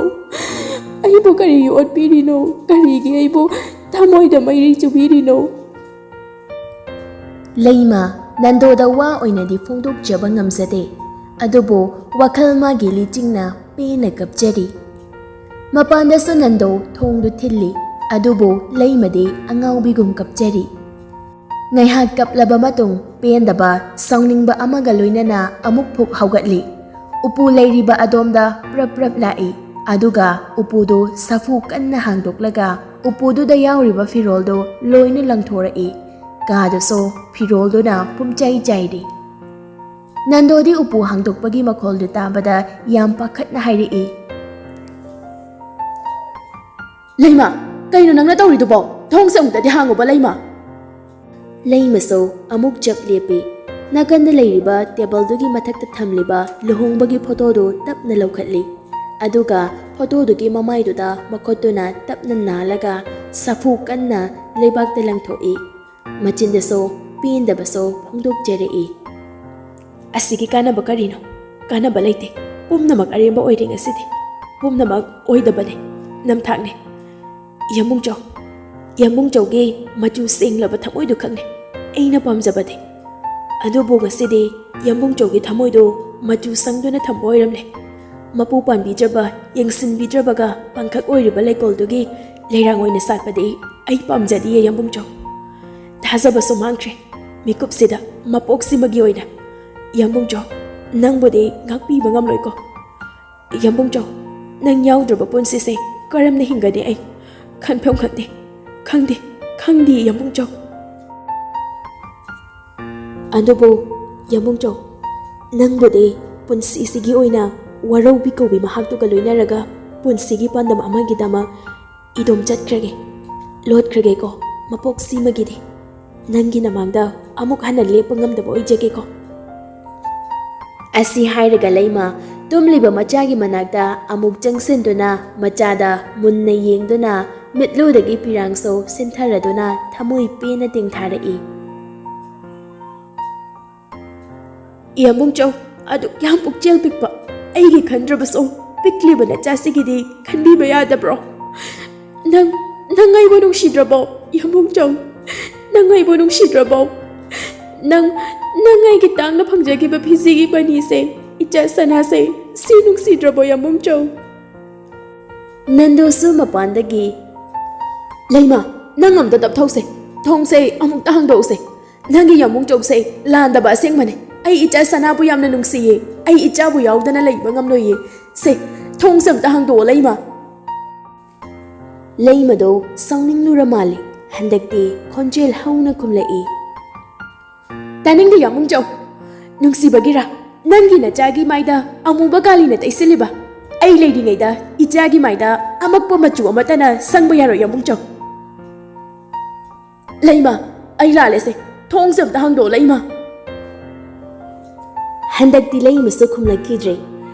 ꯑꯩꯕꯨ ꯀꯔꯤꯒꯤ ꯑꯣꯠꯄꯤꯔꯤꯅꯣ? ꯀꯔꯤꯒꯤ ꯑꯩꯕꯨ ꯊꯃꯣꯏꯗ ꯃꯩꯔꯤ ꯆꯨꯕꯤꯔꯤꯅꯣ?" ꯂꯩꯃ ꯅꯟꯗꯣꯗ ꯋꯥ ꯑꯣꯏꯅꯗꯤ ꯐꯣꯡꯗꯣꯛꯆꯕ ꯉꯝꯖꯗꯦ, ꯑꯗꯨꯕꯨ ꯋꯥꯈꯜ ꯃꯥꯒꯤ ꯂꯤꯆꯤꯡꯅ ꯄꯦꯟꯅ ꯀꯞꯆꯔꯤ꯫ ꯃꯄꯥꯟꯗꯁꯨ ꯅꯟꯗꯣ ꯊꯣꯡꯗꯨ ꯊꯤꯜꯂꯤ, ꯑꯗꯨꯕꯨ ꯂꯩꯃꯗꯤ ꯑꯉꯥꯎꯕꯤꯒꯨꯝ ꯀꯞꯆꯔꯤ꯫ ꯉꯥꯏꯍꯥꯛ ꯀꯞꯂꯕ ꯃꯇꯨꯡ ꯄꯦꯟꯗꯕ, ꯁꯥꯎꯅꯤꯡꯕ ꯑꯃꯒ ꯂꯣꯏꯅꯅ ꯑꯃꯨꯛ ꯐꯨꯛ ꯍꯧꯒꯠꯂꯤ꯫ ꯎꯄꯨ ꯂꯩꯔꯤꯕ ꯑꯗꯣꯝꯗ ꯄ꯭ꯔꯞ ꯄ꯭ꯔꯞ ꯂꯥꯛꯏ, ꯑꯗꯨꯒ ꯎꯄꯨꯗꯨ ꯁꯥꯐꯨ ꯀꯟꯅ ꯍꯥꯡꯗꯣꯛꯂꯒ ꯎꯄꯨꯗꯨꯗ ꯌꯥꯎꯔꯤꯕ ꯐꯤꯔꯣꯜꯗꯨ ꯂꯣꯏꯅ ꯂꯪꯊꯣꯔꯛꯏ꯫ ꯀꯥꯗꯨꯁꯨ ꯐꯤꯔꯣꯜꯗꯨꯅ ꯄꯨꯝꯆꯥꯏ ꯆꯥꯏꯔꯤ꯫ ꯅꯟꯗꯣꯗꯤ ꯎꯄꯨ ꯍꯥꯡꯗꯣꯛꯄꯒꯤ ꯃꯈꯣꯜꯗꯨ ꯇꯥꯕꯗ ꯌꯥꯝ ꯄꯥꯈꯠꯅ ꯍꯥꯏꯔꯛꯏ, "ꯂꯩꯃ, ꯀꯩꯅꯣ ꯅꯪꯅ ꯇꯧꯔꯤꯗꯨꯕꯣ? ꯊꯣꯡꯁꯦ ꯑꯃꯨꯛꯇꯗꯤ ꯍꯥꯡꯉꯨꯕ, ꯂꯩꯃ!" ꯂꯩꯃꯁꯨ ꯑꯃꯨꯛ ꯆꯞ ꯂꯦꯞꯄꯤ꯫ ꯅꯥꯀꯟꯗ ꯂꯩꯔꯤꯕ ꯇꯦꯕꯜꯗꯨꯒꯤ ꯃꯊꯛꯇ ꯊꯝꯂꯤꯕ ꯂꯨꯍꯣꯡꯕꯒꯤ ꯐꯣꯇꯣꯗꯨ ꯇꯞꯅ ꯂꯧꯈꯠꯂꯤ꯫ ꯑꯗꯨꯒ ꯐꯣꯇꯣꯗꯨꯒꯤ ꯃꯃꯥꯏꯗꯨꯗ ꯃꯈꯨꯠꯇꯨꯅ ꯇꯞꯅ ꯅꯥꯜꯂꯒ ꯁꯥꯐꯨ ꯀꯟꯅ ꯂꯩꯕꯥꯛꯇ ꯂꯪꯊꯣꯛꯏ꯫ ꯃꯆꯤꯟꯗꯁꯨ ꯄꯦꯟꯗꯕꯁꯨ ꯐꯣꯡꯗꯣꯛꯆꯔꯛꯏ, "ꯑꯁꯤꯒꯤ ꯀꯥꯟꯅꯕ ꯀꯔꯤꯅꯣ? ꯀꯥꯟꯅꯕ ꯂꯩꯇꯦ꯫ ꯄꯨꯝꯅꯃꯛ ꯑꯔꯦꯝꯕ ꯑꯣꯏꯔꯦ ꯉꯁꯤꯗꯤ꯫ ꯄꯨꯝꯅꯃꯛ ꯑꯣꯏꯗꯕꯅꯦ, ꯅꯝꯊꯥꯛꯅꯦ꯫ ꯌꯥꯝꯕꯨꯡꯆꯧ, ꯌꯥꯝꯕꯨꯡꯆꯧꯒꯤ ꯃꯆꯨ ꯁꯦꯡꯂꯕ ꯊꯃꯣꯏꯗꯨ ꯈꯛꯅꯦ ꯑꯩꯅ ꯄꯥꯝꯖꯕꯗꯤ꯫ ꯑꯗꯨꯕꯨ ꯉꯁꯤꯗꯤ ꯌꯥꯝꯕꯨꯡꯆꯧꯒꯤ ꯊꯃꯣꯏꯗꯨ ꯃꯆꯨ ꯁꯪꯗꯨꯅ ꯊꯝꯕ ꯑꯣꯏꯔꯝꯂꯦ꯫ ꯃꯄꯨ ꯄꯥꯟꯕꯤꯗ꯭ꯔꯕ, ꯌꯦꯡꯁꯤꯟꯕꯤꯗ꯭ꯔꯕꯒ ꯄꯥꯡꯈꯛ ꯑꯣꯏꯔꯤꯕ ꯂꯩꯀꯣꯜꯗꯨꯒꯤ ꯂꯩꯔꯥꯡ ꯑꯣꯏꯅ ꯁꯥꯠꯄꯗꯤ ꯑꯩ ꯄꯥꯝꯖꯗꯤꯌꯦ ꯌꯥꯝꯕꯨꯡꯆꯧ꯫ ꯊꯥꯖꯕꯁꯨ ꯃꯥꯡꯈ꯭ꯔꯦ ꯃꯤꯀꯨꯞꯁꯤꯗ ꯃꯄꯣꯛꯁꯤꯃꯒꯤ ꯑꯣꯏꯅ꯫ ꯌꯥꯝꯕꯨꯡꯆꯧ, ꯅꯪꯕꯨꯗꯤ ꯉꯥꯛꯄꯤꯕ ꯉꯝꯂꯣꯏꯀꯣ꯫ ꯌꯥꯝꯕꯨꯡꯆꯧ, ꯅꯪ ꯌꯥꯎꯗ꯭ꯔꯕ ꯄꯨꯟꯁꯤꯁꯦ ꯀꯔꯝꯅ ꯍꯤꯡꯒꯅꯤ ꯑꯩ? ꯈꯟꯐꯝ ꯈꯪꯗꯦ, ꯈꯪꯗꯦ, ꯈꯪꯗꯦ ꯌꯥꯝꯕꯨꯡꯆꯧ꯫ ꯑꯗꯨꯕꯨ ꯌꯥꯝꯕꯨꯡꯆꯧ, ꯅꯪꯕꯨꯗꯤ ꯄꯨꯟꯁꯤꯁꯤꯒꯤ ꯑꯣꯏꯅ ꯋꯥꯔꯧꯕꯤ ꯀꯧꯕꯤ ꯃꯍꯥꯛꯇꯨꯒ ꯂꯣꯏꯅꯔꯒ ꯄꯨꯟꯁꯤꯒꯤ ꯄꯥꯟꯗꯝ ꯑꯃꯒꯤꯗꯃꯛ ꯏꯗꯣꯝ ꯆꯠꯈ꯭ꯔꯒꯦ, ꯂꯣꯠꯈ꯭ꯔꯒꯦꯀꯣ ꯃꯄꯣꯛꯁꯤꯃꯒꯤꯗꯤ꯫ ꯅꯪꯒꯤ ꯅꯃꯥꯡꯗ ꯑꯃꯨꯛ ꯍꯟꯅ ꯂꯦꯞꯄ ꯉꯝꯗꯕ ꯑꯣꯏꯖꯒꯦꯀꯣ꯫ ꯑꯁꯤ ꯍꯥꯏꯔꯒ ꯂꯩꯃ ꯇꯨꯝꯂꯤꯕ ꯃꯆꯥꯒꯤ ꯃꯅꯥꯛꯇ ꯑꯃꯨꯛ ꯆꯪꯁꯤꯟꯗꯨꯅ ꯃꯆꯥꯗ ꯃꯨꯟꯅ ꯌꯦꯡꯗꯨꯅ ꯃꯤꯠꯂꯨꯗꯒꯤ ꯄꯤꯔꯥꯡꯁꯨ ꯁꯤꯟꯊꯔꯗꯨꯅ ꯊꯃꯣꯏ ꯄꯦꯟꯅ ꯇꯦꯡꯊꯥꯔꯛꯏ꯫ ꯌꯥꯝꯕꯨꯡꯆꯧ, ꯑꯗꯨꯛ ꯌꯥꯝ ꯄꯨꯛꯆꯦꯜ ꯄꯤꯛꯄ ꯑꯩꯒꯤ ꯈꯟꯗ꯭ꯔꯕꯁꯨ ꯄꯤꯛꯂꯤꯕ ꯅꯆꯥꯁꯤꯒꯤꯗꯤ ꯈꯟꯕꯤꯕ ꯌꯥꯗꯕ꯭ꯔꯣ? ꯅꯪ, ꯅꯪ ꯑꯩꯕꯨ ꯅꯨꯡꯁꯤꯗ꯭ꯔꯕꯣ? ꯌꯥꯝꯕꯨꯡꯆꯧ, ꯅꯪ ꯑꯩꯕꯨ ꯅꯨꯡꯁꯤꯗ꯭ꯔꯕꯣ? ꯅꯪ, ꯅꯪ ꯑꯩꯒꯤ ꯇꯥꯡꯅ ꯐꯪꯖꯈꯤꯕ ꯐꯤꯖꯤꯒꯤ ꯃꯅꯤꯁꯦ, ꯏꯆꯥ ꯁꯅꯥꯁꯦ, ꯁꯤ ꯅꯨꯡꯁꯤꯗ꯭ꯔꯕꯣ ꯌꯥꯝꯕꯨꯡꯆꯧ? ꯅꯟꯗꯨꯁꯨ ꯃꯄꯥꯟꯗꯒꯤ, "ꯂꯩꯃ, ꯅꯪ ꯑꯝꯇ ꯇꯞꯊꯧꯁꯦ, ꯊꯣꯡꯁꯦ ꯑꯃꯨꯛꯇ ꯍꯥꯡꯗꯣꯛꯎꯁꯦ꯫ ꯅꯪꯒꯤ ꯌꯥꯝꯕꯨꯡꯆꯧꯁꯦ ꯂꯥꯟꯗꯕ ꯑꯁꯦꯡꯕꯅꯦ꯫ ꯑꯩ ꯏꯆꯥ ꯁꯅꯥꯕꯨ ꯌꯥꯝꯅ ꯅꯨꯡꯁꯤꯌꯦ꯫ ꯑꯩ ꯏꯆꯥꯕꯨ ꯌꯥꯎꯗꯅ ꯂꯩꯕ ꯉꯝꯂꯣꯏꯌꯦ꯫ ꯁꯦ, ꯊꯣꯡꯁꯦ ꯑꯝꯇ ꯍꯥꯡꯗꯣꯛꯑꯣ ꯂꯩꯃ꯫" ꯂꯩꯃꯗꯣ ꯁꯥꯎꯅꯤꯡꯂꯨꯔ ꯃꯥꯜꯂꯦ꯫ ꯍꯟꯗꯛꯇꯤ ꯈꯣꯟꯖꯦꯜ ꯍꯧꯅ ꯈꯨꯝꯂꯛꯏ꯫ "ꯇꯥꯅꯤꯡꯗꯦ ꯌꯥꯝꯕꯨꯡꯆꯧ꯫ ꯅꯨꯡꯁꯤꯕꯒꯤꯔꯥ ꯅꯪꯒꯤ ꯅꯆꯥꯒꯤ ꯃꯥꯏꯗ ꯑꯃꯨꯕ ꯀꯥꯂꯤꯅ ꯇꯩꯁꯤꯜꯂꯤꯕ? ꯑꯩ ꯂꯩꯔꯤꯉꯩꯗ ꯏꯆꯥꯒꯤ ꯃꯥꯏꯗ ꯑꯃꯛꯄ ꯃꯆꯨ ꯑꯃꯠꯇꯅ ꯁꯪꯕ ꯌꯥꯔꯣꯏ ꯌꯥꯝꯕꯨꯡꯆꯧ꯫" "ꯂꯩꯃ, ꯑꯩ ꯂꯥꯜꯂꯦꯁꯦ꯫ ꯊꯣꯡꯁꯦ ꯑꯝꯇ ꯍꯥꯡꯗꯣꯛꯑꯣ ꯂꯩꯃ꯫" ꯍꯟꯗꯛꯇꯤ ꯂꯩꯃꯁꯨ ꯈꯨꯝꯂꯛꯈꯤꯗ꯭ꯔꯦ꯫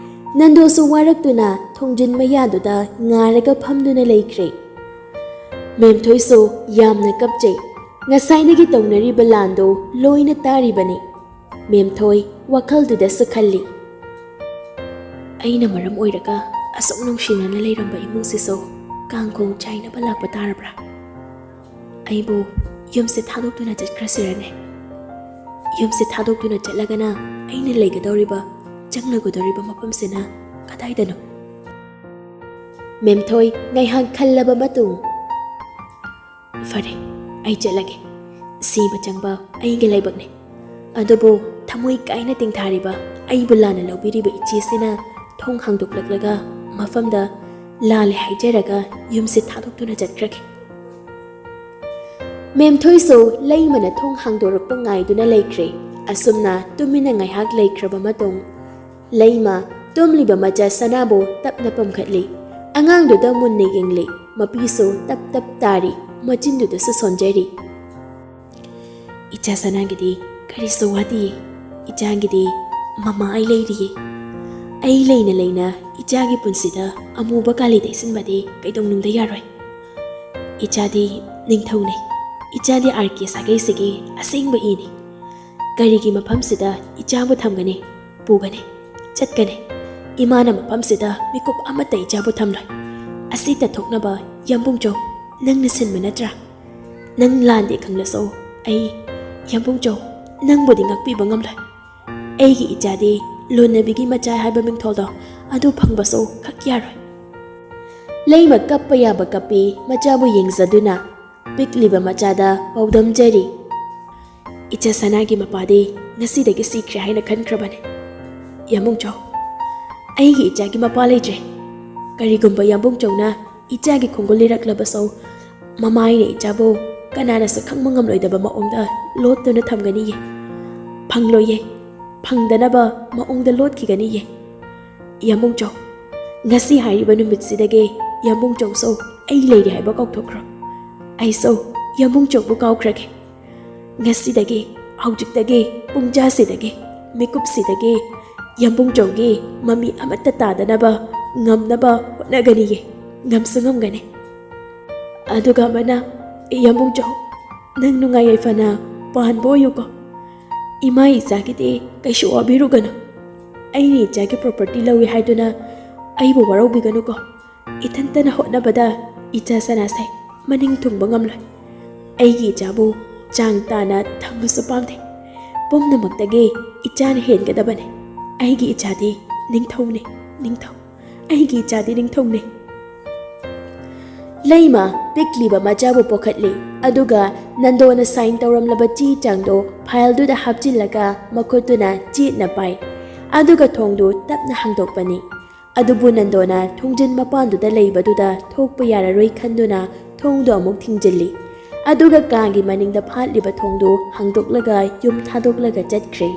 ꯅꯟꯗꯣꯁꯨ ꯋꯥꯔꯛꯇꯨꯅ ꯊꯣꯡꯖꯤꯟ ꯃꯌꯥꯗꯨꯗ ꯉꯥꯔꯒ ꯐꯝꯗꯨꯅ ꯂꯩꯈ꯭ꯔꯦ꯫ ꯃꯦꯝꯊꯣꯏꯁꯨ ꯌꯥꯝꯅ ꯀꯞꯆꯩ꯫ ꯉꯁꯥꯏꯗꯒꯤ ꯇꯧꯅꯔꯤꯕ ꯂꯥꯟꯗꯣ ꯂꯣꯏꯅ ꯇꯥꯔꯤꯕꯅꯤ꯫ ꯃꯦꯝꯊꯣꯏ ꯋꯥꯈꯜꯗꯨꯗꯁꯨ ꯈꯜꯂꯤ꯫ ꯑꯩꯅ ꯃꯔꯝ ꯑꯣꯏꯔꯒ ꯑꯁꯨꯛ ꯅꯨꯡꯁꯤꯅꯅ ꯂꯩꯔꯝꯕ ꯏꯃꯨꯡꯁꯤꯁꯨ ꯀꯥꯡꯈꯣꯡ ꯆꯥꯏꯅꯕ ꯂꯥꯛꯄ ꯇꯥꯔꯕ꯭ꯔꯥ? ꯑꯩꯕꯨ ꯌꯨꯝꯁꯦ ꯊꯥꯗꯣꯛꯇꯨꯅ ꯆꯠꯈ꯭ꯔꯁꯤꯔꯅꯦ? ꯌꯨꯝꯁꯦ ꯊꯥꯗꯣꯛꯇꯨꯅ ꯆꯠꯂꯒꯅ ꯑꯩꯅ ꯂꯩꯒꯗꯧꯔꯤꯕ, ꯆꯪꯂꯒꯗꯧꯔꯤꯕ ꯃꯐꯝꯁꯤꯅ ꯀꯗꯥꯏꯗꯅꯣ? ꯃꯦꯝꯊꯣꯏ ꯉꯥꯏꯍꯥꯛ ꯈꯜꯂꯕ ꯃꯇꯨꯡ, "ꯐꯔꯦ, ꯑꯩ ꯆꯠꯂꯒꯦ꯫ ꯁꯤꯕ ꯆꯪꯕ ꯑꯩꯒꯤ ꯂꯥꯏꯕꯛꯅꯤ꯫ ꯑꯗꯨꯕꯨ ꯊꯃꯣꯏ ꯀꯥꯏꯅ ꯇꯦꯡꯊꯥꯔꯤꯕ, ꯑꯩꯕꯨ ꯂꯥꯟꯅ ꯂꯧꯕꯤꯔꯤꯕ ꯏꯆꯦꯁꯤꯅ ꯊꯣꯡ ꯍꯥꯡꯗꯣꯛꯂꯛꯂꯒ ꯃꯐꯝꯗ ꯂꯥꯜꯂꯦ ꯍꯥꯏꯖꯔꯒ ꯌꯨꯝꯁꯦ ꯊꯥꯗꯣꯛꯇꯨꯅ ꯆꯠꯈ꯭ꯔꯒꯦ꯫" ꯃꯦꯝꯊꯣꯏꯁꯨ ꯂꯩꯃꯅ ꯊꯣꯡ ꯍꯥꯡꯗꯣꯔꯛꯄ ꯉꯥꯏꯗꯨꯅ ꯂꯩꯈ꯭ꯔꯦ꯫ ꯑꯁꯨꯝꯅ ꯇꯨꯃꯤꯟꯅ ꯉꯥꯏꯍꯥꯛ ꯂꯩꯈ꯭ꯔꯕ ꯃꯇꯨꯡ, ꯂꯩꯃ ꯇꯨꯝꯂꯤꯕ ꯃꯆꯥ ꯁꯅꯥꯕꯨ ꯇꯞꯅ ꯄꯝꯈꯠꯂꯤ꯫ ꯑꯉꯥꯡꯗꯨꯗ ꯃꯨꯟꯅ ꯌꯦꯡꯂꯤ꯫ ꯃꯄꯤꯁꯨ ꯇꯞ ꯇꯞ ꯇꯥꯔꯤ, ꯃꯆꯤꯟꯗꯨꯗꯁꯨ ꯁꯣꯟꯖꯔꯤ꯫ "ꯏꯆꯥ ꯁꯅꯥꯒꯤꯗꯤ ꯀꯔꯤꯁꯨ ꯋꯥꯗꯤꯌꯦ꯫ ꯏꯆꯥꯒꯤꯗꯤ ꯃꯃꯥ ꯑꯩ ꯂꯩꯔꯤꯌꯦ꯫ ꯑꯩ ꯂꯩꯅ ꯂꯩꯅ ꯏꯆꯥꯒꯤ ꯄꯨꯟꯁꯤꯗ ꯑꯃꯨꯕ ꯀꯥꯂꯤ ꯇꯩꯁꯤꯟꯕꯗꯤ ꯀꯩꯗꯧꯅꯨꯡꯗ ꯌꯥꯔꯣꯏ꯫ ꯏꯆꯥꯗꯤ ꯅꯤꯡꯊꯧꯅꯦ꯫ ꯏꯆꯥꯗꯤ ꯑꯥꯔ ꯀꯦ ꯁꯥꯒꯩꯁꯤꯒꯤ ꯑꯁꯦꯡꯕ ꯏꯅꯤ꯫ ꯀꯔꯤꯒꯤ ꯃꯐꯝꯁꯤꯗ ꯏꯆꯥꯕꯨ ꯊꯝꯒꯅꯤ? ꯄꯨꯒꯅꯤ, ꯆꯠꯀꯅꯤ꯫ ꯏꯃꯥꯅ ꯃꯐꯝꯁꯤꯗ ꯃꯤꯀꯨꯞ ꯑꯃꯠꯇ ꯏꯆꯥꯕꯨ ꯊꯝꯂꯣꯏ꯫ ꯑꯁꯤ ꯇꯠꯊꯣꯛꯅꯕ ꯌꯥꯝꯕꯨꯡꯆꯧ, ꯅꯪꯅ ꯁꯤꯟꯕ ꯅꯠꯇ꯭ꯔꯥ? ꯅꯪ ꯂꯥꯟꯗꯦ ꯈꯪꯂꯁꯨ ꯑꯩ, ꯌꯥꯝꯕꯨꯡꯆꯧ, ꯅꯪꯕꯨꯗꯤ ꯉꯥꯛꯄꯤꯕ ꯉꯝꯂꯣꯏ꯫ ꯑꯩꯒꯤ ꯏꯆꯥꯗꯤ ꯂꯣꯟꯅꯕꯤꯒꯤ ꯃꯆꯥ ꯍꯥꯏꯕ ꯃꯤꯡꯊꯣꯜꯗꯣ ꯑꯗꯨ ꯐꯪꯕꯁꯨ ꯈꯛ ꯌꯥꯔꯣꯏ꯫" ꯂꯩꯃ ꯀꯞꯄ ꯌꯥꯕ ꯀꯞꯄꯤ, ꯃꯆꯥꯕꯨ ꯌꯦꯡꯖꯗꯨꯅ ꯄꯤꯛꯂꯤꯕ ꯃꯆꯥꯗ ꯄꯥꯎꯗꯝꯖꯔꯤ꯫ ꯏꯆꯥ ꯁꯅꯥꯒꯤ ꯃꯄꯥꯗꯤ ꯉꯁꯤꯗꯒꯤ ꯁꯤꯈ꯭ꯔꯦ ꯍꯥꯏꯅ ꯈꯟꯈ꯭ꯔꯕꯅꯤ꯫ ꯌꯥꯝꯕꯨꯡꯆꯧ, ꯑꯩꯒꯤ ꯏꯆꯥꯒꯤ ꯃꯄꯥ ꯂꯩꯇ꯭ꯔꯦ꯫ ꯀꯔꯤꯒꯨꯝꯕ ꯌꯥꯝꯕꯨꯡꯆꯧꯅ ꯏꯆꯥꯒꯤ ꯈꯣꯡꯒꯨꯜ ꯂꯤꯔꯛꯂꯕꯁꯨ, ꯃꯃꯥꯏꯅ ꯏꯆꯥꯕꯨ ꯀꯅꯥꯅꯁꯨ ꯈꯪꯕ ꯉꯝꯂꯣꯏꯗꯕ ꯃꯑꯣꯡꯗ ꯂꯣꯠꯇꯨꯅ ꯊꯝꯒꯅꯤꯌꯦ꯫ ꯐꯪꯂꯣꯏꯌꯦ꯫ ꯐꯪꯗꯅꯕ ꯃꯑꯣꯡꯗ ꯂꯣꯠꯈꯤꯒꯅꯤꯌꯦ꯫ ꯌꯥꯝꯕꯨꯡꯆꯧ, ꯉꯁꯤ ꯍꯥꯏꯔꯤꯕ ꯅꯨꯃꯤꯠꯁꯤꯗꯒꯤ ꯌꯥꯝꯕꯨꯡꯆꯧꯁꯨ ꯑꯩ ꯂꯩꯔꯤ ꯍꯥꯏꯕ ꯀꯥꯎꯊꯣꯛꯈ꯭ꯔꯣ꯫ ꯑꯩꯁꯨ ꯌꯥꯝꯕꯨꯡꯆꯧꯕꯨ ꯀꯥꯎꯈ꯭ꯔꯒꯦ꯫ ꯉꯁꯤꯗꯒꯤ, ꯍꯧꯖꯤꯛꯇꯒꯤ, ꯄꯨꯡꯖꯥꯁꯤꯗꯒꯤ, ꯃꯤꯀꯨꯞꯁꯤꯗꯒꯤ ꯌꯥꯝꯕꯨꯡꯆꯧꯒꯤ ꯃꯃꯤ ꯑꯃꯠꯇ ꯇꯥꯗꯅꯕ ꯉꯝꯅꯕ ꯍꯣꯠꯅꯒꯅꯤꯌꯦ꯫ ꯉꯝꯁꯨ ꯉꯝꯒꯅꯤ꯫ ꯑꯗꯨꯒ ꯑꯃꯅ, ꯌꯥꯝꯕꯨꯡꯆꯧ, ꯅꯪ ꯅꯨꯡꯉꯥꯏ ꯌꯥꯏꯐꯅ ꯄꯥꯟꯕ ꯑꯣꯏꯌꯨꯀꯣ꯫ ꯏꯃꯥ ꯏꯆꯥꯒꯤꯗꯤ ꯀꯩꯁꯨ ꯋꯥꯕꯤꯔꯨꯒꯅꯨ꯫ ꯑꯩꯅ ꯏꯆꯥꯒꯤ ꯄ꯭ꯔꯣꯄꯔꯇꯤ ꯂꯧꯏ ꯍꯥꯏꯗꯨꯅ ꯑꯩꯕꯨ ꯋꯥꯔꯧꯕꯤꯒꯅꯨꯀꯣ꯫ ꯏꯊꯟꯇꯅ ꯍꯣꯠꯅꯕꯗ ꯏꯆꯥ ꯁꯅꯥꯁꯦ ꯃꯅꯤꯡ ꯊꯨꯡꯕ ꯉꯝꯂꯣꯏ꯫ ꯑꯩꯒꯤ ꯏꯆꯥꯕꯨ ꯆꯥꯡ ꯇꯥꯅ ꯊꯝꯕꯁꯨ ꯄꯥꯝꯗꯦ꯫ ꯄꯨꯝꯅꯃꯛꯇꯒꯤ ꯏꯆꯥꯅ ꯍꯦꯟꯒꯗꯕꯅꯤ꯫ ꯑꯩꯒꯤ ꯏꯆꯥꯗꯤ ꯅꯤꯡꯊꯧꯅꯤ, ꯅꯤꯡꯊꯧ꯫ ꯑꯩꯒꯤ ꯏꯆꯥꯗꯤ ꯅꯤꯡꯊꯧꯅꯤ꯫ ꯂꯩꯃ ꯄꯤꯛꯂꯤꯕ ꯃꯆꯥꯕꯨ ꯄꯣꯛꯈꯠꯂꯤ, ꯑꯗꯨꯒ ꯅꯟꯗꯣꯅ ꯁꯥꯏꯟ ꯇꯧꯔꯝꯂꯕ ꯆꯦ ꯆꯥꯡꯗꯣ ꯐꯥꯏꯜꯗꯨꯗ ꯍꯥꯞꯆꯤꯜꯂꯒ ꯃꯈꯨꯠꯇꯨꯅ ꯆꯦꯠꯅ ꯄꯥꯏ꯫ ꯑꯗꯨꯒ ꯊꯣꯡꯗꯨ ꯇꯞꯅ ꯍꯥꯡꯗꯣꯛꯄꯅꯤ꯫ ꯑꯗꯨꯕꯨ ꯅꯟꯗꯣꯅ ꯊꯣꯡꯖꯤꯟ ꯃꯄꯥꯟꯗꯨꯗ ꯂꯩꯕꯗꯨꯗ ꯊꯣꯛꯄ ꯌꯥꯔꯔꯣꯏ ꯈꯟꯗꯨꯅ ꯊꯣꯡꯗꯨ ꯑꯃꯨꯛ ꯊꯤꯡꯖꯤꯜꯂꯤ꯫ ꯑꯗꯨꯒ ꯀꯥꯒꯤ ꯃꯅꯤꯡꯗ ꯐꯥꯠꯂꯤꯕ ꯊꯣꯡꯗꯨ ꯍꯥꯡꯗꯣꯛꯂꯒ ꯌꯨꯝ ꯊꯥꯗꯣꯛꯂꯒ ꯆꯠꯈ꯭ꯔꯦ꯫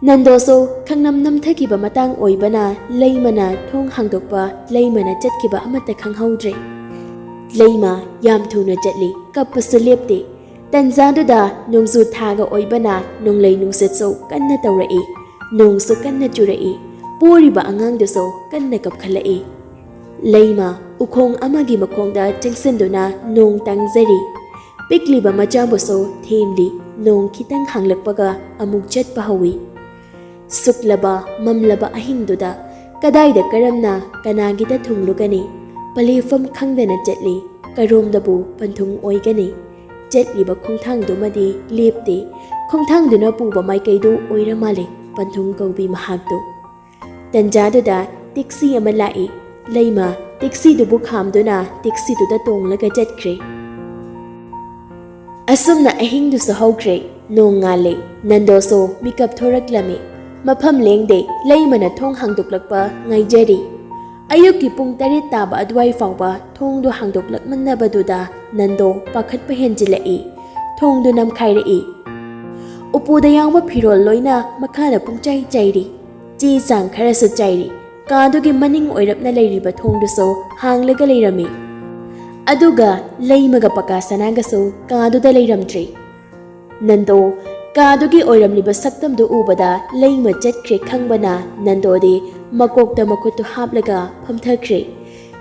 ꯅꯟꯗꯣꯁꯨ ꯈꯪꯅꯝ ꯅꯝꯊꯈꯤꯕ ꯃꯇꯥꯡ ꯑꯣꯏꯕꯅ ꯂꯩꯃꯅ ꯊꯣꯡ ꯍꯥꯡꯗꯣꯛꯄ, ꯂꯩꯃꯅ ꯆꯠꯈꯤꯕ ꯑꯃꯠꯇ ꯈꯪꯍꯧꯗ꯭ꯔꯦ꯫ ꯂꯩꯃ ꯌꯥꯝ ꯊꯨꯅ ꯆꯠꯂꯤ, ꯀꯞꯄꯁꯨ ꯂꯦꯞꯇꯦ꯫ ꯇꯟꯖꯥꯗꯨꯗ ꯅꯣꯡꯖꯨ ꯊꯥꯒ ꯑꯣꯏꯕꯅ ꯅꯣꯡꯂꯩ ꯅꯨꯡꯁꯤꯠꯁꯨ ꯀꯟꯅ ꯇꯧꯔꯛꯏ꯫ ꯅꯣꯡꯁꯨ ꯀꯟꯅ ꯆꯨꯔꯛꯏ꯫ ꯄꯣꯔꯤꯕ ꯑꯉꯥꯡꯗꯨꯁꯨ ꯀꯟꯅ ꯀꯞꯈꯠꯂꯛꯏ꯫ ꯂꯩꯃ ꯎꯈꯣꯡ ꯑꯃꯒꯤ ꯃꯈꯣꯡꯗ ꯆꯪꯁꯤꯟꯗꯨꯅ ꯅꯣꯡ ꯇꯥꯡꯖꯔꯤ꯫ ꯄꯤꯛꯂꯤꯕ ꯃꯆꯥꯕꯨꯁꯨ ꯊꯦꯝꯂꯤ꯫ ꯅꯣꯡ ꯈꯤꯇꯪ ꯍꯥꯡꯂꯛꯄꯒ ꯑꯃꯨꯛ ꯆꯠꯄ ꯍꯧꯏ꯫ ꯁꯨꯛꯂꯕ ꯃꯝꯂꯕ ꯑꯍꯤꯡꯗꯨꯗ ꯀꯗꯥꯏꯗ ꯀꯔꯝꯅ ꯀꯅꯥꯒꯤꯗ ꯊꯨꯡꯂꯨꯒꯅꯤ? ꯄꯂꯦꯐꯝ ꯈꯪꯗꯅ ꯆꯠꯂꯤ꯫ ꯀꯔꯣꯝꯗꯕꯨ ꯄꯟꯊꯨꯡ ꯑꯣꯏꯒꯅꯤ? ꯆꯠꯂꯤꯕ ꯈꯣꯡꯊꯥꯡꯗꯨꯃꯗꯤ ꯂꯦꯞꯇꯦ꯫ ꯈꯣꯡꯊꯥꯡꯗꯨꯅ ꯄꯨꯕ ꯃꯥꯏꯀꯩꯗꯨ ꯑꯣꯏꯔ ꯃꯥꯜꯂꯦ ꯄꯟꯊꯨꯡ ꯀꯧꯕꯤ ꯃꯍꯥꯛꯇꯨ꯫ ꯇꯟꯖꯥꯗꯨꯗ ꯇꯦꯛꯁꯤ ꯑꯃ ꯂꯥꯛꯏ꯫ ꯂꯩꯃ ꯇꯦꯛꯁꯤꯗꯨꯕꯨ ꯈꯥꯝꯗꯨꯅ ꯇꯦꯛꯁꯤꯗꯨꯗ ꯇꯣꯡꯂꯒ ꯆꯠꯈ꯭ꯔꯦ꯫ ꯑꯁꯨꯝꯅ ꯑꯍꯤꯡꯗꯨꯁꯨ ꯍꯧꯈ꯭ꯔꯦ꯫ ꯅꯣꯡ ꯉꯥꯜꯂꯦ꯫ ꯅꯟꯗꯣꯁꯨ ꯃꯤꯀꯞ ꯊꯣꯔꯛꯂꯝꯃꯤ꯫ ꯃꯐꯝ ꯂꯦꯡꯗꯦ꯫ ꯂꯩꯃꯅ ꯊꯣꯡ ꯍꯥꯡꯗꯣꯛꯂꯛꯄ ꯉꯥꯏꯖꯔꯤ꯫ ꯑꯌꯨꯛꯀꯤ ꯄꯨꯡ ꯇꯔꯦꯠ ꯇꯥꯕ ꯑꯗꯨꯋꯥꯏ ꯐꯥꯎꯕ ꯊꯣꯡꯗꯨ ꯍꯥꯡꯗꯣꯛꯂꯛꯃꯟꯅꯕꯗꯨꯗ ꯅꯟꯗꯣ ꯄꯥꯈꯠꯄ ꯍꯦꯟꯖꯤꯜꯂꯛꯏ꯫ ꯊꯣꯡꯗꯨ ꯅꯝꯈꯥꯏꯔꯛꯏ꯫ ꯎꯄꯨꯗ ꯌꯥꯎꯕ ꯐꯤꯔꯣꯜ ꯂꯣꯏꯅ ꯃꯈꯥꯗ ꯄꯨꯡꯆꯥꯏ ꯆꯥꯏꯔꯤ꯫ ꯆꯦ ꯆꯥꯡ ꯈꯔꯁꯨ ꯆꯥꯏꯔꯤ꯫ ꯀꯥꯗꯨꯒꯤ ꯃꯅꯤꯡ ꯑꯣꯏꯔꯞꯅ ꯂꯩꯔꯤꯕ ꯊꯣꯡꯗꯨꯁꯨ ꯍꯥꯡꯂꯒ ꯂꯩꯔꯝꯃꯤ꯫ ꯑꯗꯨꯒ ꯂꯩꯃꯒ ꯄꯀꯥ ꯁꯅꯥꯒꯁꯨ ꯀꯥꯗꯨꯗ ꯂꯩꯔꯝꯗ꯭ꯔꯦ꯫ ꯅꯟꯗꯣ ꯀꯥꯗꯨꯒꯤ ꯑꯣꯏꯔꯝꯂꯤꯕ ꯁꯛꯇꯝꯗꯨ ꯎꯕꯗ ꯂꯩꯃ ꯆꯠꯈ꯭ꯔꯦ ꯈꯪꯕꯅ ꯅꯟꯗꯣꯗꯤ ꯃꯀꯣꯛꯇ ꯃꯈꯨꯠꯇꯨ ꯍꯥꯞꯂꯒ ꯐꯝꯊꯈ꯭ꯔꯦ꯫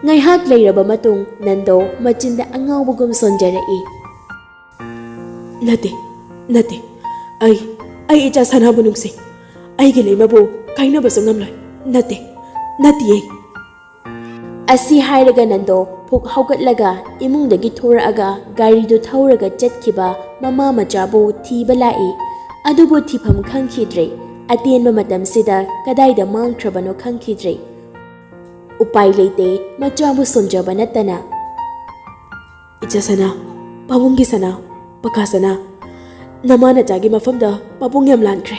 ꯉꯥꯏꯍꯥꯛ ꯂꯩꯔꯕ ꯃꯇꯨꯡ ꯅꯟꯗꯣ ꯃꯆꯤꯟꯗ ꯑꯉꯥꯎꯕꯒꯨꯝ ꯁꯣꯟꯖꯔꯛꯏ꯫ "ꯅꯠꯇꯦ, ꯅꯠꯇꯦ꯫ ꯑꯩ, ꯑꯩ ꯏꯆꯥ ꯁꯅꯥꯕꯨ ꯅꯨꯡꯁꯤ꯫ ꯑꯩꯒꯤ ꯂꯩꯃꯕꯨ ꯀꯥꯏꯅꯕꯁꯨ ꯉꯝꯂꯣꯏ꯫ ꯅꯠꯇꯦ, ꯅꯠꯇꯤꯌꯦ꯫ ꯑꯁꯤ ꯍꯥꯏꯔꯒ ꯅꯟꯗꯣ ꯐꯨꯛ ꯍꯧꯒꯠꯂꯒ ꯏꯃꯨꯡꯗꯒꯤ ꯊꯣꯔꯛꯑꯒ ꯒꯥꯔꯤꯗꯨ ꯊꯧꯔꯒ ꯆꯠꯈꯤꯕ ꯃꯃꯥ ꯃꯆꯥꯕꯨ ꯊꯤꯕ ꯂꯥꯛꯏ꯫ ꯑꯗꯨꯕꯨ ꯊꯤꯐꯝ ꯈꯪꯈꯤꯗ꯭ꯔꯦ꯫ ꯑꯇꯦꯟꯕ ꯃꯇꯝꯁꯤꯗ ꯀꯗꯥꯏꯗ ꯃꯥꯡꯈ꯭ꯔꯕꯅꯣ ꯈꯪꯈꯤꯗ꯭ꯔꯦ꯫ ꯎꯄꯥꯏ ꯂꯩꯇꯦ, ꯃꯆꯥꯕꯨ ꯁꯣꯟꯖꯕ ꯅꯠꯇꯅ꯫ ꯏꯆꯥ ꯁꯅꯥ, ꯄꯥꯕꯨꯡꯒꯤ ꯁꯅꯥ, ꯄꯀꯥ ꯁꯅꯥ, ꯅꯃꯥ ꯅꯆꯥꯒꯤ ꯃꯐꯝꯗ ꯄꯥꯕꯨꯡ ꯌꯥꯝ ꯂꯥꯟꯈ꯭ꯔꯦ꯫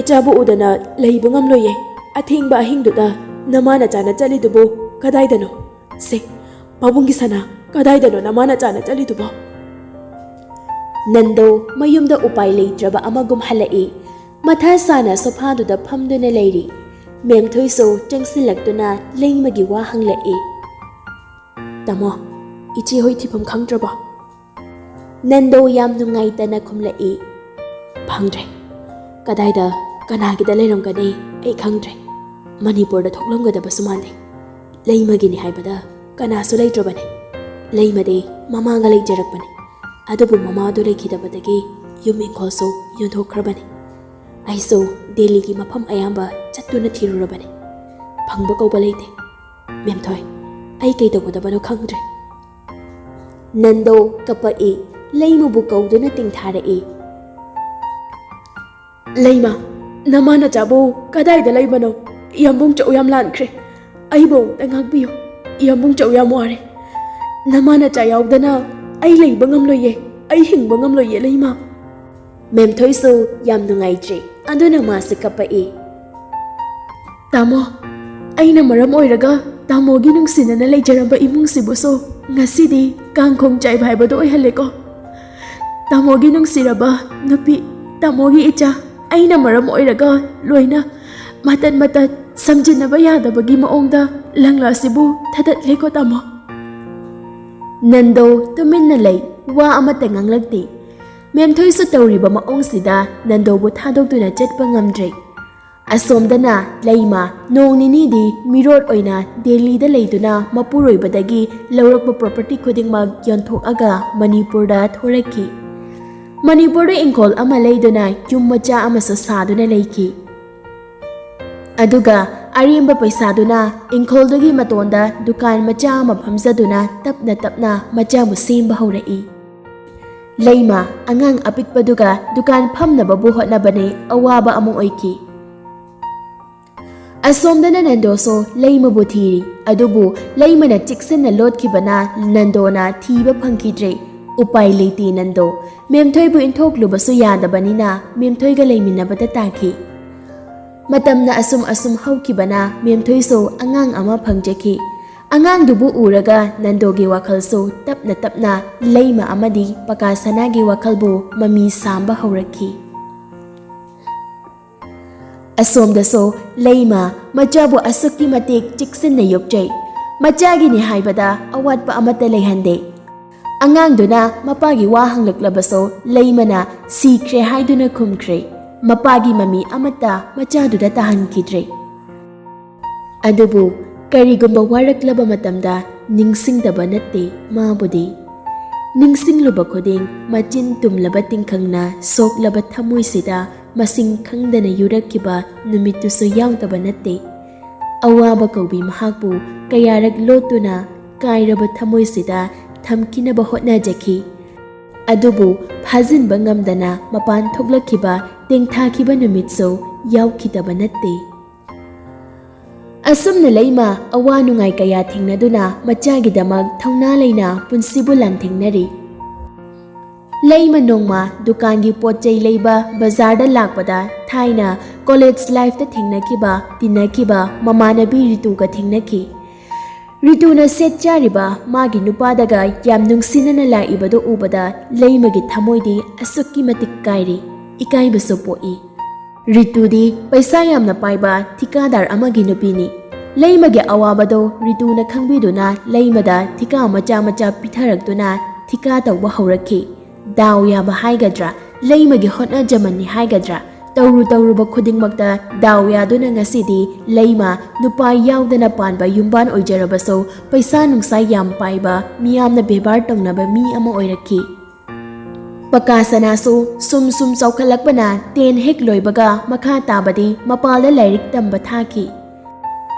ꯏꯆꯥꯕꯨ ꯎꯗꯅ ꯂꯩꯕ ꯉꯝꯂꯣꯏꯌꯦ꯫ ꯑꯊꯦꯡꯕ ꯑꯍꯤꯡꯗꯨꯗ ꯅꯃꯥ ꯅꯆꯥꯅ ꯆꯠꯂꯤꯗꯨꯕꯨ ꯀꯗꯥꯏꯗꯅꯣ? ꯁꯦ, ꯄꯥꯕꯨꯡꯒꯤ ꯁꯅꯥ, ꯀꯗꯥꯏꯗꯅꯣ ꯅꯃꯥ ꯅꯆꯥꯅ ꯆꯠꯂꯤꯗꯨꯕꯣ? ꯅꯟꯗꯣ ꯃꯌꯨꯝꯗ ꯎꯄꯥꯏ ꯂꯩꯇ꯭ꯔꯕ ꯑꯃꯒꯨꯝ ꯍꯜꯂꯛꯏ꯫ ꯃꯊꯥ ꯁꯥꯅ ꯁꯣꯐꯥꯗꯨꯗ ꯐꯝꯗꯨꯅ ꯂꯩꯔꯤ꯫ ꯃꯦꯝꯊꯣꯏꯁꯨ ꯆꯪꯁꯤꯜꯂꯛꯇꯨꯅ ꯂꯩꯃꯒꯤ ꯋꯥ ꯍꯪꯂꯛꯏ꯫ ꯇꯥꯃꯣ, ꯏꯆꯦ ꯍꯣꯏ ꯊꯤꯐꯝ ꯈꯪꯗ꯭ꯔꯕꯣ? ꯅꯟꯗꯣ ꯌꯥꯝ ꯅꯨꯡꯉꯥꯏꯇꯅ ꯈꯨꯝꯂꯛꯏ꯫ ꯐꯪꯗ꯭ꯔꯦ꯫ ꯀꯗꯥꯏꯗ ꯀꯅꯥꯒꯤꯗ ꯂꯩꯔꯝꯒꯅꯤ ꯑꯩ ꯈꯪꯗ꯭ꯔꯦ꯫ ꯃꯅꯤꯄꯨꯔꯗ ꯊꯣꯛꯂꯝꯒꯗꯕꯁꯨ ꯃꯥꯟꯗꯦ꯫ ꯂꯩꯃꯒꯤꯅꯤ ꯍꯥꯏꯕꯗ ꯀꯅꯥꯁꯨ ꯂꯩꯇ꯭ꯔꯕꯅꯤ꯫ ꯂꯩꯃꯗꯤ ꯃꯃꯥꯒ ꯂꯩꯖꯔꯛꯄꯅꯤ꯫ ꯑꯗꯨꯕꯨ ꯃꯃꯥꯗꯨ ꯂꯩꯈꯤꯗꯕꯗꯒꯤ ꯌꯨꯝ ꯏꯪꯈꯣꯜꯁꯨ ꯌꯣꯟꯊꯣꯛꯈ꯭ꯔꯕꯅꯤ꯫ ꯑꯩꯁꯨ ꯗꯦꯜꯂꯤꯒꯤ ꯃꯐꯝ ꯑꯌꯥꯝꯕ ꯆꯠꯇꯨꯅ ꯊꯤꯔꯨꯔꯕꯅꯤ꯫ ꯐꯪꯕ ꯀꯧꯕ ꯂꯩꯇꯦ꯫ ꯃꯦꯝꯊꯣꯏ, ꯑꯩ ꯀꯩꯗꯧꯒꯗꯕꯅꯣ ꯈꯪꯗ꯭ꯔꯦ꯫ ꯅꯟꯗꯣ ꯀꯞꯄꯛꯏ꯫ ꯂꯩꯃꯕꯨ ꯀꯧꯗꯨꯅ ꯇꯤꯡꯊꯥꯔꯛꯏ꯫ ꯂꯩꯃ, ꯅꯃꯥ ꯅꯆꯥꯕꯨ ꯀꯗꯥꯏꯗ ꯂꯩꯕꯅꯣ? ꯌꯥꯝꯕꯨꯡ ꯆꯧ ꯌꯥꯝ ꯂꯥꯟꯈ꯭ꯔꯦ꯫ ꯑꯩꯕꯨ ꯑꯃꯨꯛꯇ ꯉꯥꯛꯄꯤꯌꯨ꯫ ꯌꯥꯝꯕꯨꯡ ꯆꯧ ꯌꯥꯝ ꯋꯥꯔꯦ꯫ ꯅꯃꯥ ꯅꯆꯥ ꯌꯥꯎꯗꯅ ꯑꯩ ꯂꯩꯕ ꯉꯝꯂꯣꯏꯌꯦ꯫ ꯑꯩ ꯍꯤꯡꯕ ꯉꯝꯂꯣꯏꯌꯦ, ꯂꯩꯃ꯫ ꯃꯦꯝꯊꯣꯏꯁꯨ ꯌꯥꯝ ꯅꯨꯡꯉꯥꯏꯇ꯭ꯔꯦ꯫ ꯑꯗꯨꯅ ꯃꯥꯁꯨ ꯀꯞꯄꯛꯏ꯫ ꯇꯥꯃꯣ, ꯑꯩꯅ ꯃꯔꯝ ꯑꯣꯏꯔꯒ ꯇꯥꯃꯣꯒꯤ ꯅꯨꯡꯁꯤꯅꯅ ꯂꯩꯖꯔꯝꯕ ꯏꯃꯨꯡꯁꯤꯕꯨꯁꯨ ꯉꯁꯤꯗꯤ ꯀꯥꯡꯈꯣꯡ ꯆꯥꯏꯕ ꯍꯥꯏꯕꯗꯨ ꯑꯣꯏꯍꯜꯂꯦꯀꯣ꯫ ꯇꯥꯃꯣꯒꯤ ꯅꯨꯡꯁꯤꯔꯕ ꯅꯨꯄꯤ, ꯇꯥꯃꯣꯒꯤ ꯏꯆꯥ, ꯑꯩꯅ ꯃꯔꯝ ꯑꯣꯏꯔꯒ ꯂꯣꯏꯅ ꯃꯇꯠ ꯃꯇꯠ ꯁꯝꯖꯤꯟꯅꯕ ꯌꯥꯗꯕꯒꯤ ꯃꯑꯣꯡꯗ ꯂꯪꯂꯥ ꯑꯁꯤꯕꯨ ꯊꯗꯠꯂꯦꯀꯣ, ꯇꯥꯃꯣ꯫ ꯅꯟꯗꯣ ꯇꯨꯃꯤꯟꯅ ꯂꯩ, ꯋꯥ ꯑꯃꯠꯇ ꯉꯥꯡꯂꯛꯇꯦ꯫ ꯃꯦꯝꯊꯣꯏꯁꯨ ꯇꯧꯔꯤꯕ ꯃꯑꯣꯡꯁꯤꯗ ꯅꯟꯗꯣꯕꯨ ꯊꯥꯗꯣꯛꯇꯨꯅ ꯆꯠꯄ ꯉꯝꯗ꯭ꯔꯦ꯫ ꯑꯁꯣꯝꯗꯅ ꯂꯩꯃ ꯅꯣꯡ ꯅꯤꯅꯤꯗꯤ ꯃꯤꯔꯣꯠ ꯑꯣꯏꯅ ꯗꯦꯜꯂꯤꯗ ꯂꯩꯗꯨꯅ ꯃꯄꯨꯔꯣꯏꯕꯗꯒꯤ ꯂꯧꯔꯛꯄ ꯄ꯭ꯔꯣꯄꯔꯇꯤ ꯈꯨꯗꯤꯡꯃꯛ ꯌꯣꯟꯊꯣꯛꯑꯒ ꯃꯅꯤꯄꯨꯔꯗ ꯊꯣꯔꯛꯈꯤ꯫ ꯃꯅꯤꯄꯨꯔꯗ ꯏꯪꯈꯣꯜ ꯑꯃ ꯂꯩꯗꯨꯅ ꯌꯨꯝ ꯃꯆꯥ ꯑꯃꯁꯨ ꯁꯥꯗꯨꯅ ꯂꯩꯈꯤ꯫ ꯑꯗꯨꯒ ꯑꯔꯦꯝꯕ ꯄꯩꯁꯥꯗꯨꯅ ꯏꯪꯈꯣꯜꯗꯨꯒꯤ ꯃꯇꯣꯟꯗ ꯗꯨꯀꯥꯟ ꯃꯆꯥ ꯑꯃ ꯐꯝꯖꯗꯨꯅ ꯇꯞꯅ ꯇꯞꯅ ꯃꯆꯥꯕꯨ ꯁꯦꯝꯕ ꯍꯧꯔꯛꯏ꯫ ꯂꯩꯃ ꯑꯉꯥꯡ ꯑꯄꯤꯛꯄꯗꯨꯒ ꯗꯨꯀꯥꯟ ꯐꯝꯅꯕꯕꯨ ꯍꯣꯠꯅꯕꯅꯦ ꯑꯋꯥꯕ ꯑꯃ ꯑꯣꯏꯈꯤ꯫ ꯑꯁꯣꯝꯗꯅ ꯅꯟꯗꯣꯁꯨ ꯂꯩꯃꯕꯨ ꯊꯤꯔꯤ꯫ ꯑꯗꯨꯕꯨ ꯂꯩꯃꯅ ꯆꯦꯛꯁꯤꯟꯅ ꯂꯣꯠꯈꯤꯕꯅ ꯅꯟꯗꯣꯅ ꯊꯤꯕ ꯐꯪꯈꯤꯗ꯭ꯔꯦ꯫ ꯎꯄꯥꯏ ꯂꯩꯇꯦ ꯅꯟꯗꯣ꯫ ꯃꯦꯝꯊꯣꯏꯕꯨ ꯏꯟꯊꯣꯛꯂꯨꯕꯁꯨ ꯌꯥꯗꯕꯅꯤꯅ ꯃꯦꯝꯊꯣꯏꯒ ꯂꯩꯃꯤꯟꯅꯕꯗ ꯇꯥꯈꯤ꯫ ꯃꯇꯝꯅ ꯑꯁꯨꯝ ꯑꯁꯨꯝ ꯍꯧꯈꯤꯕꯅ ꯃꯦꯝꯊꯣꯏꯁꯨ ꯑꯉꯥꯡ ꯑꯃ ꯐꯪꯖꯈꯤ꯫ ꯑꯉꯥꯡꯗꯨꯕꯨ ꯎꯔꯒ ꯅꯟꯗꯣꯒꯤ ꯋꯥꯈꯜꯁꯨ ꯇꯞꯅ ꯇꯞꯅ ꯂꯩꯃ ꯑꯃꯗꯤ ꯄꯀꯥ ꯁꯅꯥꯒꯤ ꯋꯥꯈꯜꯕꯨ ꯃꯃꯤ ꯁꯥꯝꯕ ꯍꯧꯔꯛꯈꯤ꯫ ꯑꯁꯣꯝꯗꯁꯨ ꯂꯩꯃ ꯃꯆꯥꯕꯨ ꯑꯁꯨꯛꯀꯤ ꯃꯇꯤꯛ ꯆꯦꯛꯁꯤꯟꯅ ꯌꯣꯛꯆꯩ꯫ ꯃꯆꯥꯒꯤꯅꯤ ꯍꯥꯏꯕꯗ ꯑꯋꯥꯠꯄ ꯑꯃꯠꯇ ꯂꯩꯍꯟꯗꯦ꯫ ꯑꯉꯥꯡꯗꯨꯅ ꯃꯄꯥꯒꯤ ꯋꯥ ꯍꯪꯂꯛꯂꯕꯁꯨ ꯂꯩꯃꯅ ꯁꯤꯈ꯭ꯔꯦ ꯍꯥꯏꯗꯨꯅ ꯈꯨꯝꯈ꯭ꯔꯦ꯫ ꯃꯄꯥꯒꯤ ꯃꯃꯤ ꯑꯃꯠꯇ ꯃꯆꯥꯗꯨꯗ ꯇꯥꯍꯟꯈꯤꯗ꯭ꯔꯦ꯫ ꯑꯗꯨꯕꯨ ꯀꯔꯤꯒꯨꯝꯕ ꯋꯥꯔꯛꯂꯕ ꯃꯇꯝꯗ ꯅꯤꯡꯁꯤꯡꯗꯕ ꯅꯠꯇꯦ ꯃꯥꯕꯨꯗꯤ꯫ ꯅꯤꯡꯁꯤꯡꯂꯨꯕ ꯈꯨꯗꯤꯡ ꯃꯆꯤꯟ ꯇꯨꯝꯂꯕ ꯇꯤꯡꯈꯪꯅ ꯁꯣꯛꯂꯕ ꯊꯃꯣꯏꯁꯤꯗ ꯃꯁꯤꯡ ꯈꯪꯗꯅ ꯌꯨꯔꯛꯈꯤꯕ ꯅꯨꯃꯤꯠꯇꯨꯁꯨ ꯌꯥꯎꯗꯕ ꯅꯠꯇꯦ꯫ ꯑꯋꯥꯕ ꯀꯧꯕꯤ ꯃꯍꯥꯛꯄꯨ ꯀꯌꯥꯔꯛ ꯂꯣꯠꯇꯨꯅ ꯀꯥꯏꯔꯕ ꯊꯃꯣꯏꯁꯤꯗ ꯊꯝꯈꯤꯅꯕ ꯍꯣꯠꯅꯖꯈꯤ꯫ ꯑꯗꯨꯕꯨ ꯐꯥꯖꯤꯟꯕ ꯉꯝꯗꯅ ꯃꯄꯥꯟ ꯊꯣꯛꯂꯛꯈꯤꯕ ꯇꯦꯡꯊꯥꯈꯤꯕ ꯅꯨꯃꯤꯠꯁꯨ ꯌꯥꯎꯈꯤꯗꯕ ꯅꯠꯇꯦ꯫ ꯑꯁꯨꯝꯅ ꯂꯩꯃ ꯑꯋꯥ ꯅꯨꯡꯉꯥꯏ ꯀꯌꯥ ꯊꯦꯡꯅꯗꯨꯅ ꯃꯆꯥꯒꯤꯗꯃꯛ ꯊꯧꯅꯥ ꯂꯩꯅ ꯄꯨꯟꯁꯤꯕꯨ ꯂꯥꯟꯊꯦꯡꯅꯔꯤ꯫ ꯂꯩꯃ ꯅꯣꯡꯃ ꯗꯨꯀꯥꯟꯒꯤ ꯄꯣꯠ ꯆꯩ ꯂꯩꯕ ꯕꯖꯥꯔꯗ ꯂꯥꯛꯄꯗ ꯊꯥꯏꯅ ꯀꯣꯂꯦꯖ ꯂꯥꯏꯐꯇ ꯊꯦꯡꯅꯈꯤꯕ ꯇꯤꯟꯅꯈꯤꯕ ꯃꯃꯥꯟꯅꯕꯤ ꯔꯤꯇꯨꯒ ꯊꯦꯡꯅꯈꯤ꯫ ꯔꯤꯇꯨꯅ ꯁꯦꯠ ꯆꯥꯔꯤꯕ ꯃꯥꯒꯤ ꯅꯨꯄꯥꯗꯒ ꯌꯥꯝ ꯅꯨꯡꯁꯤꯅꯅ ꯂꯥꯛꯏꯕꯗꯨ ꯎꯕꯗ ꯂꯩꯃꯒꯤ ꯊꯃꯣꯏꯗꯤ ꯑꯁꯨꯛꯀꯤ ꯃꯇꯤꯛ ꯀꯥꯏꯔꯤ, ꯏꯀꯥꯏꯕꯁꯨ ꯄꯣꯛꯏ꯫ ꯔꯤꯇꯨꯗꯤ ꯄꯩꯁꯥ ꯌꯥꯝꯅ ꯄꯥꯏꯕ ꯊꯤꯀꯥꯗꯥꯔ ꯑꯃꯒꯤ ꯅꯨꯄꯤꯅꯤ꯫ ꯂꯩꯃꯒꯤ ꯑꯋꯥꯕꯗꯣ ꯔꯤꯇꯨꯅ ꯈꯪꯕꯤꯗꯨꯅ ꯂꯩꯃꯗ ꯊꯤꯀꯥ ꯃꯆꯥ ꯃꯆꯥ ꯄꯤꯊꯔꯛꯇꯨꯅ ꯊꯤꯀꯥ ꯇꯧꯕ ꯍꯧꯔꯛꯈꯤ꯫ ꯗꯥꯎ ꯌꯥꯕ ꯍꯥꯏꯒꯗ꯭ꯔꯥ, ꯂꯩꯃꯒꯤ ꯍꯣꯠꯅꯖꯃꯟꯅꯤ ꯍꯥꯏꯒꯗ꯭ꯔꯥ, ꯇꯧꯔꯨ ꯇꯧꯔꯨꯕ ꯈꯨꯗꯤꯡꯃꯛꯇ ꯗꯥꯎ ꯌꯥꯗꯨꯅ ꯉꯁꯤꯗꯤ ꯂꯩꯃ ꯅꯨꯄꯥ ꯌꯥꯎꯗꯅ ꯄꯥꯟꯕ ꯌꯨꯝꯕꯥꯟ ꯑꯣꯏꯖꯔꯕꯁꯨ ꯄꯩꯁꯥ ꯅꯨꯡꯁꯥ ꯌꯥꯝ ꯄꯥꯏꯕ, ꯃꯤꯌꯥꯝꯅ ꯕꯦꯕꯥꯔ ꯇꯧꯅꯕ ꯃꯤ ꯑꯃ ꯑꯣꯏꯔꯛꯈꯤ꯫ ꯄꯀꯥ ꯁꯅꯥꯁꯨ ꯁꯨꯝ ꯁꯨꯝ ꯆꯥꯎꯈꯠꯂꯛꯄꯅ ꯇꯦꯟ ꯍꯦꯛ ꯂꯣꯏꯕꯒ ꯃꯈꯥ ꯇꯥꯕꯗꯤ ꯃꯄꯥꯜꯗ ꯂꯥꯏꯔꯤꯛ ꯇꯝꯕ ꯊꯥꯈꯤ꯫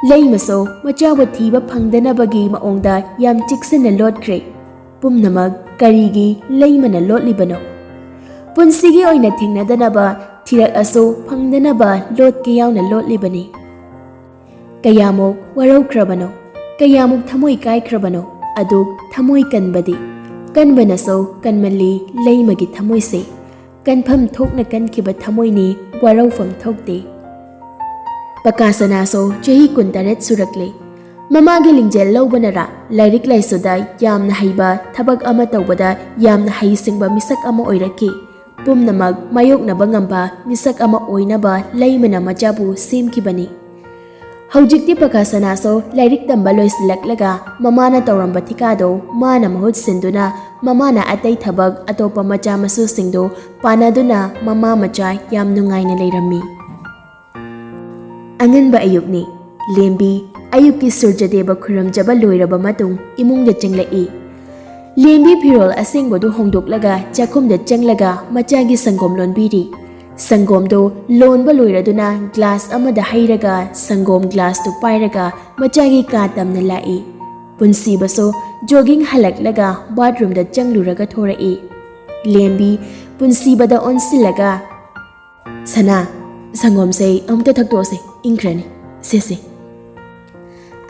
ꯂꯩꯃꯁꯨ ꯃꯆꯥꯕꯨ ꯊꯤꯕ ꯐꯪꯗꯅꯕꯒꯤ ꯃꯑꯣꯡꯗ ꯌꯥꯝ ꯆꯦꯛꯁꯤꯟꯅ ꯂꯣꯠꯈ꯭ꯔꯦ꯫ ꯄꯨꯝꯅꯃꯛ ꯀꯔꯤꯒꯤ ꯂꯩꯃꯅ ꯂꯣꯠꯂꯤꯕꯅꯣ? ꯄꯨꯟꯁꯤꯒꯤ ꯑꯣꯏꯅ ꯊꯦꯡꯅꯗꯅꯕ, ꯊꯤꯔꯛꯑꯁꯨ ꯐꯪꯗꯅꯕ ꯂꯣꯠꯀꯦ ꯌꯥꯎꯅ ꯂꯣꯠꯂꯤꯕꯅꯤ꯫ ꯀꯌꯥꯃꯨꯛ ꯋꯥꯔꯧꯈ꯭ꯔꯕꯅꯣ, ꯀꯌꯥꯃꯨꯛ ꯊꯃꯣꯏ ꯀꯥꯏꯈ꯭ꯔꯕꯅꯣ, ꯑꯗꯨꯛ ꯊꯃꯣꯏ ꯀꯟꯕꯗꯤ꯫ ꯀꯟꯕꯅꯁꯨ ꯀꯟꯃꯜꯂꯤ ꯂꯩꯃꯒꯤ ꯊꯃꯣꯏꯁꯦ꯫ ꯀꯟꯐꯝ ꯊꯣꯛꯅ ꯀꯟꯈꯤꯕ ꯊꯃꯣꯏꯅꯤ, ꯋꯥꯔꯧꯐꯝ ꯊꯣꯛꯇꯦ꯫ ꯄꯀꯥ ꯁꯅꯥꯁꯨ ꯆꯍꯤ ꯀꯨꯟꯇꯔꯦꯠ ꯁꯨꯔꯛꯂꯦ꯫ ꯃꯃꯥꯒꯤ ꯂꯤꯡꯖꯦꯜ ꯂꯧꯕꯅꯔꯥ, ꯂꯥꯏꯔꯤꯛ ꯂꯥꯏꯁꯨꯗ ꯌꯥꯝꯅ ꯍꯩꯕ, ꯊꯕꯛ ꯑꯃ ꯇꯧꯕꯗ ꯌꯥꯝꯅ ꯍꯩꯁꯤꯡꯕ ꯃꯤꯁꯛ ꯑꯃ ꯑꯣꯏꯔꯛꯈꯤ꯫ ꯄꯨꯝꯅꯃꯛ ꯃꯥꯌꯣꯛꯅꯕ ꯉꯝꯕ ꯃꯤꯁꯛ ꯑꯃ ꯑꯣꯏꯅꯕ ꯂꯩꯃꯅ ꯃꯆꯥꯕꯨ ꯁꯦꯝꯈꯤꯕꯅꯤ꯫ ꯍꯧꯖꯤꯛꯇꯤ ꯄꯀꯥ ꯁꯅꯥꯁꯨ ꯂꯥꯏꯔꯤꯛ ꯇꯝꯕ ꯂꯣꯏꯁꯤꯜꯂꯛꯂꯒ ꯃꯃꯥꯅ ꯇꯧꯔꯝꯕ ꯊꯤꯀꯥꯗꯣ ꯃꯥꯅ ꯃꯍꯨꯠ ꯁꯤꯟꯗꯨꯅ ꯃꯃꯥꯅ ꯑꯇꯩ ꯊꯕꯛ ꯑꯇꯣꯞꯄ ꯃꯆꯥ ꯃꯁꯨꯁꯤꯡꯗꯨ ꯄꯥꯟꯅꯗꯨꯅ ꯃꯃꯥ ꯃꯆꯥ ꯌꯥꯝ ꯅꯨꯡꯉꯥꯏꯅ ꯂꯩꯔꯝꯃꯤ꯫ ꯑꯉꯟꯕ ꯑꯌꯨꯛꯅꯤ꯫ ꯂꯦꯝꯕꯤ ꯑꯌꯨꯛꯀꯤ ꯁꯨꯔꯖꯗꯦꯕ ꯈꯨꯔꯨꯝꯖꯕ ꯂꯣꯏꯔꯕ ꯃꯇꯨꯡ ꯏꯃꯨꯡꯗ ꯆꯪꯂꯛꯏ꯫ ꯂꯦꯝꯕꯤ ꯐꯤꯔꯣꯜ ꯑꯁꯦꯡꯕꯗꯨ ꯍꯣꯡꯗꯣꯛꯂꯒ ꯆꯥꯛꯈꯨꯝꯗ ꯆꯪꯂꯒ ꯃꯆꯥꯒꯤ ꯁꯪꯒꯣꯝ ꯂꯣꯟꯕꯤꯔꯤ꯫ ꯁꯪꯒꯣꯝꯗꯨ ꯂꯣꯟꯕ ꯂꯣꯏꯔꯗꯨꯅ ꯒ꯭ꯂꯥꯁ ꯑꯃꯗ ꯍꯩꯔꯒ ꯁꯪꯒꯣꯝ ꯒ꯭ꯂꯥꯁꯇꯨ ꯄꯥꯏꯔꯒ ꯃꯆꯥꯒꯤ ꯀꯥ ꯇꯝꯅ ꯂꯥꯛꯏ꯫ ꯄꯨꯟꯁꯤꯕꯁꯨ ꯖꯣꯒꯤꯡ ꯍꯜꯂꯛꯂꯒ ꯕꯥꯠꯔꯨꯝꯗ ꯆꯪꯂꯨꯔꯒ ꯊꯣꯔꯛꯏ꯫ ꯂꯦꯝꯕꯤ ꯄꯨꯟꯁꯤꯕꯗ ꯑꯣꯟꯁꯤꯜꯂꯒ, "ꯁꯅꯥ, ꯁꯪꯒꯣꯝꯁꯦ ꯑꯃꯨꯛꯇ ꯊꯛꯇꯣꯛꯑꯁꯦ, ꯏꯪꯈ꯭ꯔꯅꯤ꯫ ꯁꯦ, ꯁꯦ꯫"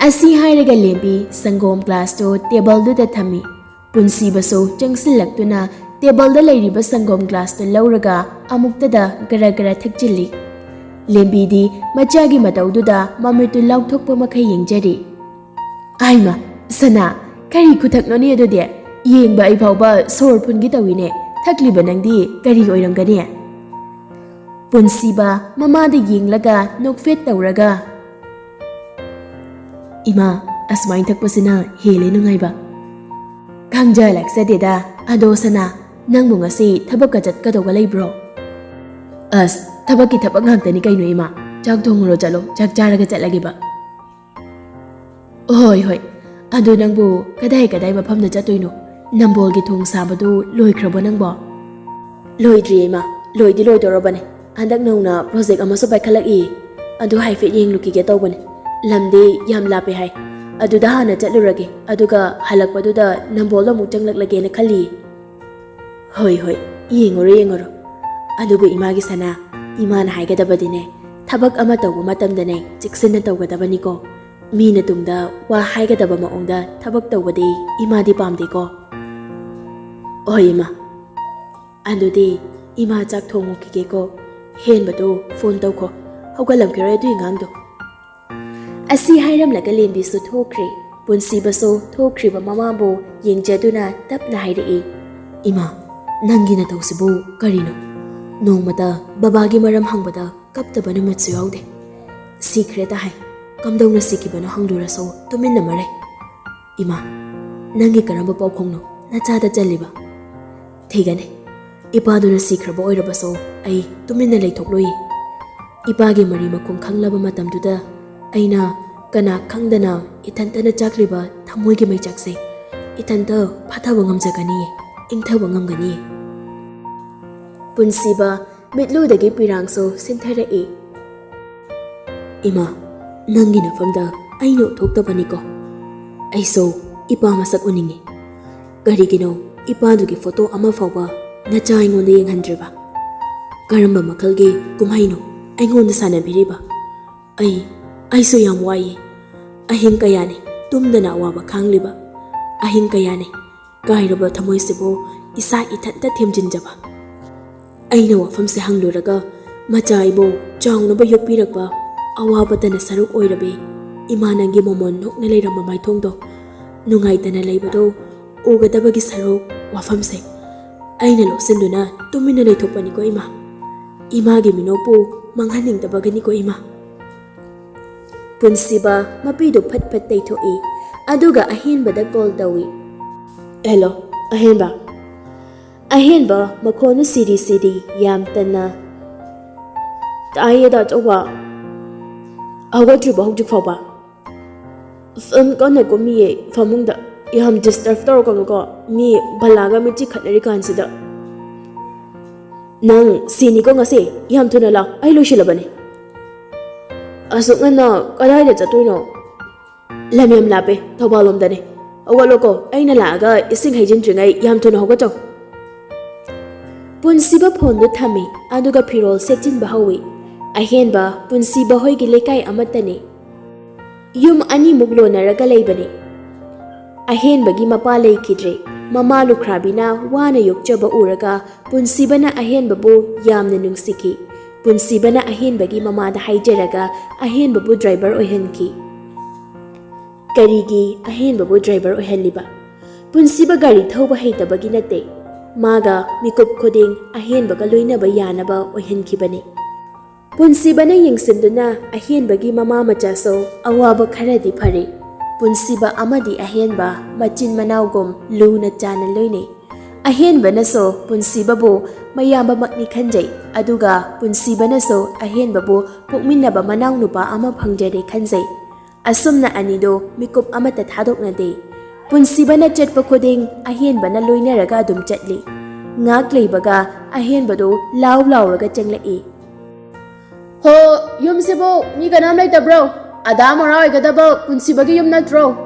ꯑꯁꯤ ꯍꯥꯏꯔꯒ ꯂꯦꯝꯕꯤ ꯁꯪꯒꯣꯝ ꯒ꯭ꯂꯥꯁꯇꯨ ꯇꯦꯕꯜꯗꯨꯗ ꯊꯝꯃꯤ꯫ ꯄꯨꯟꯁꯤꯕꯁꯨ ꯆꯪꯁꯤꯜꯂꯛꯇꯨꯅ ꯇꯦꯕꯜꯗ ꯂꯩꯔꯤꯕ ꯁꯪꯒꯣꯝ ꯒ꯭ꯂꯥꯁꯇꯨ ꯂꯧꯔꯒ ꯑꯃꯨꯛꯇꯗ ꯒꯔ ꯒꯔ ꯊꯛꯆꯤꯜꯂꯤ꯫ ꯂꯦꯝꯕꯤꯗꯤ ꯃꯆꯥꯒꯤ ꯃꯇꯧꯗꯨꯗ ꯃꯃꯤꯠꯇꯨ ꯂꯥꯎꯊꯣꯛꯄ ꯃꯈꯩ ꯌꯦꯡꯖꯔꯤ꯫ "ꯑꯥꯏꯃ, ꯁꯅꯥ, ꯀꯔꯤ ꯈꯨꯊꯛꯅꯣꯅꯦ ꯑꯗꯨꯗꯤ? ꯌꯦꯡꯕ ꯑꯩ ꯐꯥꯎꯕ ꯁꯣꯔ ꯐꯨꯟꯒꯦ ꯇꯧꯏꯅꯦ꯫ ꯊꯛꯂꯤꯕ ꯅꯪꯗꯤ ꯀꯔꯤ ꯑꯣꯏꯔꯝꯒꯅꯤ?" ꯄꯨꯟꯁꯤꯕ ꯃꯃꯥꯗ ꯌꯦꯡꯂꯒ ꯅꯣꯛꯐꯦꯠ ꯇꯧꯔꯒ, "ꯏꯃꯥ, ꯑꯁꯨꯃꯥꯏꯅ ꯊꯛꯄꯁꯤꯅ ꯍꯦꯜꯂꯦ ꯅꯨꯡꯉꯥꯏꯕ꯫" "ꯈꯪꯖ ꯂꯥꯛꯆꯗꯦꯗ꯫ ꯑꯗꯣ ꯁꯅꯥ, ꯅꯪꯕꯨ ꯉꯁꯤ ꯊꯕꯛꯀ ꯆꯠꯀꯗꯧꯕ ꯂꯩꯕ꯭ꯔꯣ?" "ꯑꯁ, ꯊꯕꯛꯀꯤ ꯊꯕꯛ ꯉꯥꯛꯇꯅꯤ ꯀꯩꯅꯣ ꯏꯃꯥ꯫ ꯆꯥꯛ ꯊꯣꯡꯉꯨꯔꯣ ꯆꯠꯂꯣ, ꯆꯥꯛ ꯆꯥꯔꯒ ꯆꯠꯂꯒꯦꯕ꯫" "ꯍꯣꯏ, ꯍꯣꯏ꯫ ꯑꯗꯨ ꯅꯪꯕꯨ ꯀꯗꯥꯏ ꯀꯗꯥꯏ ꯃꯐꯝꯗ ꯆꯠꯇꯣꯏꯅꯣ? ꯅꯝꯕꯣꯜꯒꯤ ꯊꯣꯡ ꯁꯥꯕꯗꯨ ꯂꯣꯏꯈ꯭ꯔꯕꯣ ꯅꯪꯕꯣ?" ꯂꯣꯏꯗ꯭ꯔꯤꯌꯦ ꯏꯃꯥ, ꯂꯣꯏꯗꯤ ꯂꯣꯏꯗꯧꯔꯕꯅꯦ꯫ ꯍꯟꯗꯛ ꯅꯧꯅ ꯄ꯭ꯔꯣꯖꯦꯛ ꯑꯃꯁꯨ ꯄꯥꯏꯈꯠꯂꯛꯏ, ꯑꯗꯨ ꯍꯥꯏꯐꯦꯠ ꯌꯦꯡꯂꯨꯈꯤꯒꯦ ꯇꯧꯕꯅꯦ꯫ ꯂꯝꯗꯤ ꯌꯥꯝ ꯂꯥꯞꯄꯦ ꯍꯥꯏ, ꯑꯗꯨꯗ ꯍꯥꯟꯅ ꯆꯠꯂꯨꯔꯒꯦ, ꯑꯗꯨꯒ ꯍꯜꯂꯛꯄꯗꯨꯗ ꯅꯝꯕꯣꯜꯗ ꯑꯃꯨꯛ ꯆꯪꯂꯛꯂꯒꯦꯅ ꯈꯜꯂꯤꯌꯦ꯫ ꯍꯣꯏ ꯍꯣꯏ, ꯌꯦꯡꯉꯨꯔꯣ ꯌꯦꯡꯉꯨꯔꯣ꯫ ꯑꯗꯨꯕꯨ ꯏꯃꯥꯒꯤ ꯁꯅꯥ, ꯏꯃꯥꯅ ꯍꯥꯏꯒꯗꯕꯗꯤꯅꯦ, ꯊꯕꯛ ꯑꯃ ꯇꯧꯕ ꯃꯇꯝꯗꯅꯦ ꯆꯦꯛꯁꯤꯟꯅ ꯇꯧꯒꯗꯕꯅꯤꯀꯣ꯫ ꯃꯤꯅ ꯇꯨꯡꯗ ꯋꯥ ꯍꯥꯏꯒꯗꯕ ꯃꯑꯣꯡꯗ ꯊꯕꯛ ꯇꯧꯕꯗꯤ ꯏꯃꯥꯗꯤ ꯄꯥꯝꯗꯦꯀꯣ꯫ ꯍꯣꯏ ꯏꯃꯥ꯫ ꯑꯗꯨꯗꯤ ꯏꯃꯥ ꯆꯥꯛ ꯊꯣꯡꯉꯨꯈꯤꯒꯦꯀꯣ꯫ ꯍꯦꯟꯕꯗꯣ ꯐꯣꯟ ꯇꯧꯈꯣ, ꯍꯧꯒꯠꯂꯝꯈꯤꯔꯣꯏ ꯑꯗꯨꯏ ꯑꯉꯥꯡꯗꯣ꯫ ꯑꯁꯤ ꯍꯥꯏꯔꯝꯂꯒ ꯂꯦꯝꯕꯤꯁꯨ ꯊꯣꯛꯈ꯭ꯔꯦ꯫ ꯄꯨꯟꯁꯤꯕꯁꯨ ꯊꯣꯛꯈ꯭ꯔꯤꯕ ꯃꯃꯥꯕꯨ ꯌꯦꯡꯖꯗꯨꯅ ꯇꯞꯅ ꯍꯥꯏꯔꯛꯏ, "ꯏꯃꯥ, ꯅꯪꯒꯤ ꯅꯇꯧꯁꯤꯕꯨ ꯀꯔꯤꯅꯣ? ꯅꯣꯡꯃꯇ ꯕꯕꯥꯒꯤ ꯃꯔꯝ ꯍꯪꯕꯗ ꯀꯞꯇꯕ ꯅꯨꯃꯤꯠꯁꯨ ꯌꯥꯎꯗꯦ꯫ ꯁꯤꯈ꯭ꯔꯦꯇ ꯍꯥꯏ꯫ ꯀꯝꯗꯧꯅ ꯁꯤꯈꯤꯕꯅꯣ ꯍꯪꯂꯨꯔꯁꯨ ꯇꯨꯃꯤꯟꯅ ꯃꯔꯩ꯫ ꯏꯃꯥ, ꯅꯪꯒꯤ ꯀꯔꯝꯕ ꯄꯥꯎꯈꯣꯡꯅꯣ ꯅꯆꯥꯗ ꯆꯜꯂꯤꯕ?" ꯊꯤꯒꯅꯤ꯫ ꯏꯄꯥꯗꯨꯅ ꯁꯤꯈ꯭ꯔꯕ ꯑꯣꯏꯔꯕꯁꯨ ꯑꯩ ꯇꯨꯃꯤꯟꯅ ꯂꯩꯊꯣꯛꯂꯣꯏ꯫ ꯏꯄꯥꯒꯤ ꯃꯔꯤ ꯃꯈꯣꯡ ꯈꯪꯂꯕ ꯃꯇꯝꯗꯨꯗ ꯑꯩꯅ ꯀꯅꯥ ꯈꯪꯗꯅ ꯏꯊꯟꯇꯅ ꯆꯥꯛꯂꯤꯕ ꯊꯃꯣꯏꯒꯤ ꯃꯩꯆꯥꯛꯁꯦ ꯏꯊꯟꯇ ꯐꯥꯊꯕ ꯉꯝꯖꯒꯅꯤ, ꯏꯪꯊꯕ ꯉꯝꯒꯅꯤ꯫ ꯄꯨꯟꯁꯤꯕ ꯃꯤꯠꯂꯨꯗꯒꯤ ꯄꯤꯔꯥꯡꯁꯨ ꯁꯤꯟꯊꯔꯛꯏ꯫ ꯏꯃꯥ, ꯅꯪꯒꯤ ꯅꯐꯝꯗ ꯑꯩꯅ ꯎꯠꯊꯣꯛꯇꯕꯅꯤꯀꯣ꯫ ꯑꯩꯁꯨ ꯏꯄꯥ ꯃꯁꯛ ꯎꯅꯤꯡꯉꯤ꯫ ꯀꯔꯤꯒꯤꯅꯣ ꯏꯄꯥꯗꯨꯒꯤ ꯐꯣꯇꯣ ꯑꯃ ꯐꯥꯎꯕ ꯅꯆꯥ ꯑꯩꯉꯣꯟꯗ ꯌꯦꯡꯍꯟꯗ꯭ꯔꯤꯕ? ꯀꯔꯝꯕ ꯃꯈꯜꯒꯤ ꯀꯨꯝꯍꯩꯅꯣ ꯑꯩꯉꯣꯟꯗ ꯁꯥꯟꯅꯕꯤꯔꯤꯕ? ꯑꯩ, ꯑꯩꯁꯨ ꯌꯥꯝ ꯋꯥꯏꯌꯦ꯫ ꯑꯍꯤꯡ ꯀꯌꯥꯅꯤ ꯇꯨꯝꯗꯅ ꯑꯋꯥꯕ ꯈꯥꯡꯂꯤꯕ꯫ ꯑꯍꯤꯡ ꯀꯌꯥꯅꯤ ꯀꯥꯏꯔꯕ ꯊꯃꯣꯏꯁꯤꯕꯨ ꯏꯁꯥ ꯏꯊꯟꯇ ꯊꯦꯝꯖꯤꯟꯖꯕ꯫ ꯑꯩꯅ ꯋꯥꯐꯝꯁꯦ ꯍꯪꯂꯨꯔꯒ ꯃꯆꯥ ꯑꯩꯕꯨ ꯆꯥꯎꯅꯕ ꯌꯣꯛꯄꯤꯔꯛꯄ ꯑꯋꯥꯕꯇꯅ ꯁꯔꯨꯛ ꯑꯣꯏꯔꯕꯤ ꯏꯃꯥ ꯅꯪꯒꯤ ꯃꯃꯣꯟ ꯅꯣꯛꯅ ꯂꯩꯔꯝꯕ ꯃꯥꯏꯊꯣꯡꯗꯣ ꯅꯨꯡꯉꯥꯏꯇꯅ ꯂꯩꯕꯗꯣ ꯎꯒꯗꯕꯒꯤ ꯁꯔꯨꯛ ꯋꯥꯐꯝꯁꯦ ꯑꯩꯅ ꯂꯧꯁꯤꯟꯗꯨꯅ ꯇꯨꯃꯤꯟꯅ ꯂꯩꯊꯣꯛꯄꯅꯤꯀꯣ ꯏꯃꯥ꯫ ꯏꯃꯥꯒꯤ ꯃꯤꯅꯣꯛꯄꯨ ꯃꯥꯡꯍꯟꯅꯤꯡꯗꯕꯒꯤꯅꯤꯀꯣ ꯏꯃꯥ꯫ ꯄꯨꯟꯁꯤꯕ ꯃꯄꯤꯗꯨ ꯐꯠ ꯐꯠ ꯇꯩꯊꯣꯛꯏ, ꯑꯗꯨꯒ ꯑꯍꯦꯟꯕꯗ ꯀꯣꯜ ꯇꯧꯏ꯫ "ꯍꯦꯜꯂꯣ, ꯑꯍꯦꯟꯕ?" ꯑꯍꯦꯟꯕ ꯃꯈꯣꯟꯗꯨ ꯁꯤꯔꯤ ꯁꯤꯔꯤ ꯌꯥꯝ ꯇꯟꯅ, "ꯇꯥꯏꯌꯦ ꯗꯥ ꯆꯧꯕ꯫ ꯍꯧꯒꯠꯇ꯭ꯔꯤꯕꯣ ꯍꯧꯖꯤꯛ ꯐꯥꯎꯕ?" "ꯐꯤꯂꯝ ꯀꯟꯅ ꯀꯨꯝꯃꯤꯌꯦ ꯐꯃꯨꯡꯗ꯫ ꯌꯥꯝ ꯗꯤꯁꯇꯔꯕ ꯇꯧꯔꯛꯀꯅꯨꯀꯣ, ꯃꯤ ꯕꯂꯥꯒ ꯃꯤꯠꯆꯤ ꯈꯠꯅꯔꯤ ꯀꯥꯟꯁꯤꯗ꯫" ꯅꯪ ꯁꯤꯅꯤꯀꯣ ꯉꯁꯤ? ꯌꯥꯝ ꯊꯨꯅ ꯂꯥꯛ, ꯑꯩ ꯂꯣꯏꯁꯤꯜꯂꯕꯅꯤ꯫ ꯑꯁꯨꯛ ꯉꯟꯅ ꯀꯗꯥꯏꯗ ꯆꯠꯇꯣꯏꯅꯣ? ꯂꯝ ꯌꯥꯝ ꯂꯥꯞꯄꯦ, ꯊꯧꯕꯥꯜ ꯂꯣꯝꯗꯅꯦ꯫ ꯍꯧꯒꯠꯂꯣꯀꯣ, ꯑꯩꯅ ꯂꯥꯛꯑꯒ ꯏꯁꯤꯡ ꯍꯩꯖꯤꯟꯗ꯭ꯔꯤꯉꯩ ꯌꯥꯝ ꯊꯨꯅ ꯍꯧꯒꯠꯆꯧ꯫ ꯄꯨꯟꯁꯤꯕ ꯐꯣꯟꯗꯨ ꯊꯝꯃꯤ, ꯑꯗꯨꯒ ꯐꯤꯔꯣꯜ ꯁꯦꯠꯆꯤꯟꯕ ꯍꯧꯏ꯫ ꯑꯍꯦꯟꯕ ꯄꯨꯟꯁꯤꯕ ꯍꯣꯏꯒꯤ ꯂꯩꯀꯥꯏ ꯑꯃꯠꯇꯅꯤ꯫ ꯌꯨꯝ ꯑꯅꯤꯃꯨꯛ ꯂꯣꯟꯅꯔꯒ ꯂꯩꯕꯅꯤ꯫ ꯑꯍꯦꯟꯕꯒꯤ ꯃꯄꯥ ꯂꯩꯈꯤꯗ꯭ꯔꯦ꯫ ꯃꯃꯥ ꯂꯨꯈ꯭ꯔꯥꯕꯤꯅ ꯋꯥꯅ ꯌꯣꯛꯆꯕ ꯎꯔꯒ ꯄꯨꯟꯁꯤꯕꯅ ꯑꯍꯦꯟꯕꯕꯨ ꯌꯥꯝꯅ ꯅꯨꯡꯁꯤꯈꯤ꯫ ꯄꯨꯟꯁꯤꯕꯅ ꯑꯍꯦꯟꯕꯒꯤ ꯃꯃꯥꯗ ꯍꯥꯏꯖꯔꯒ ꯑꯍꯦꯟꯕꯕꯨ ꯗ꯭ꯔꯥꯏꯚꯔ ꯑꯣꯏꯍꯟꯈꯤ꯫ ꯀꯔꯤꯒꯤ ꯑꯍꯦꯟꯕꯕꯨ ꯗ꯭ꯔꯥꯏꯚꯔ ꯑꯣꯏꯍꯜꯂꯤꯕ? ꯄꯨꯟꯁꯤꯕ ꯒꯥꯔꯤ ꯊꯧꯕ ꯍꯩꯇꯕꯒꯤ ꯅꯠꯇꯦ꯫ ꯃꯥꯒ ꯃꯤꯀꯨꯞ ꯈꯨꯗꯤꯡ ꯑꯍꯦꯟꯕꯒ ꯂꯣꯏꯅꯕ ꯌꯥꯅꯕ ꯑꯣꯏꯍꯟꯈꯤꯕꯅꯤ꯫ ꯄꯨꯟꯁꯤꯕꯅ ꯌꯦꯡꯁꯤꯟꯗꯨꯅ ꯑꯍꯦꯟꯕꯒꯤ ꯃꯃꯥ ꯃꯆꯥꯁꯨ ꯑꯋꯥꯕ ꯈꯔꯗꯤ ꯐꯔꯦ꯫ ꯄꯨꯟꯁꯤꯕ ꯑꯃꯗꯤ ꯑꯍꯦꯟꯕ ꯃꯆꯤꯟ ꯃꯅꯥꯎꯒꯨꯝ ꯂꯨꯅ ꯆꯥꯟꯅ ꯂꯣꯏꯅꯩ꯫ ꯑꯍꯦꯟꯕꯅꯁꯨ ꯄꯨꯟꯁꯤꯕꯕꯨ ꯃꯌꯥꯝꯕꯃꯛꯅꯤ ꯈꯟꯖꯩ, ꯑꯗꯨꯒ ꯄꯨꯟꯁꯤꯕꯅꯁꯨ ꯑꯍꯦꯟꯕꯕꯨ ꯄꯣꯛꯃꯤꯟꯅꯕ ꯃꯅꯥꯎꯅꯨꯄꯥ ꯑꯃ ꯐꯪꯖꯔꯦ ꯈꯟꯖꯩ꯫ ꯑꯁꯨꯝꯅ ꯑꯅꯤꯗꯨ ꯃꯤꯀꯨꯞ ꯑꯃꯠꯇ ꯊꯥꯗꯣꯛꯅꯗꯦ꯫ ꯄꯨꯟꯁꯤꯕꯅ ꯆꯠꯄ ꯈꯨꯗꯤꯡ ꯑꯍꯦꯟꯕꯅ ꯂꯣꯏꯅꯔꯒ ꯑꯗꯨꯝ ꯆꯠꯂꯤ꯫ ꯉꯥꯛ ꯂꯩꯕꯒ ꯑꯍꯦꯟꯕꯗꯨ ꯂꯥꯎ ꯂꯥꯎꯔꯒ ꯆꯪꯂꯛꯏ꯫ "ꯍꯣ, ꯌꯨꯝꯁꯤꯕꯨ ꯃꯤ ꯀꯅꯥꯝ ꯂꯩꯇꯕ꯭ꯔꯣ? ꯑꯗꯥ ꯃꯣꯔꯥ ꯑꯣꯏꯒꯗꯕ ꯄꯨꯟꯁꯤꯕꯒꯤ ꯌꯨꯝ ꯅꯠꯇ꯭ꯔꯣ?"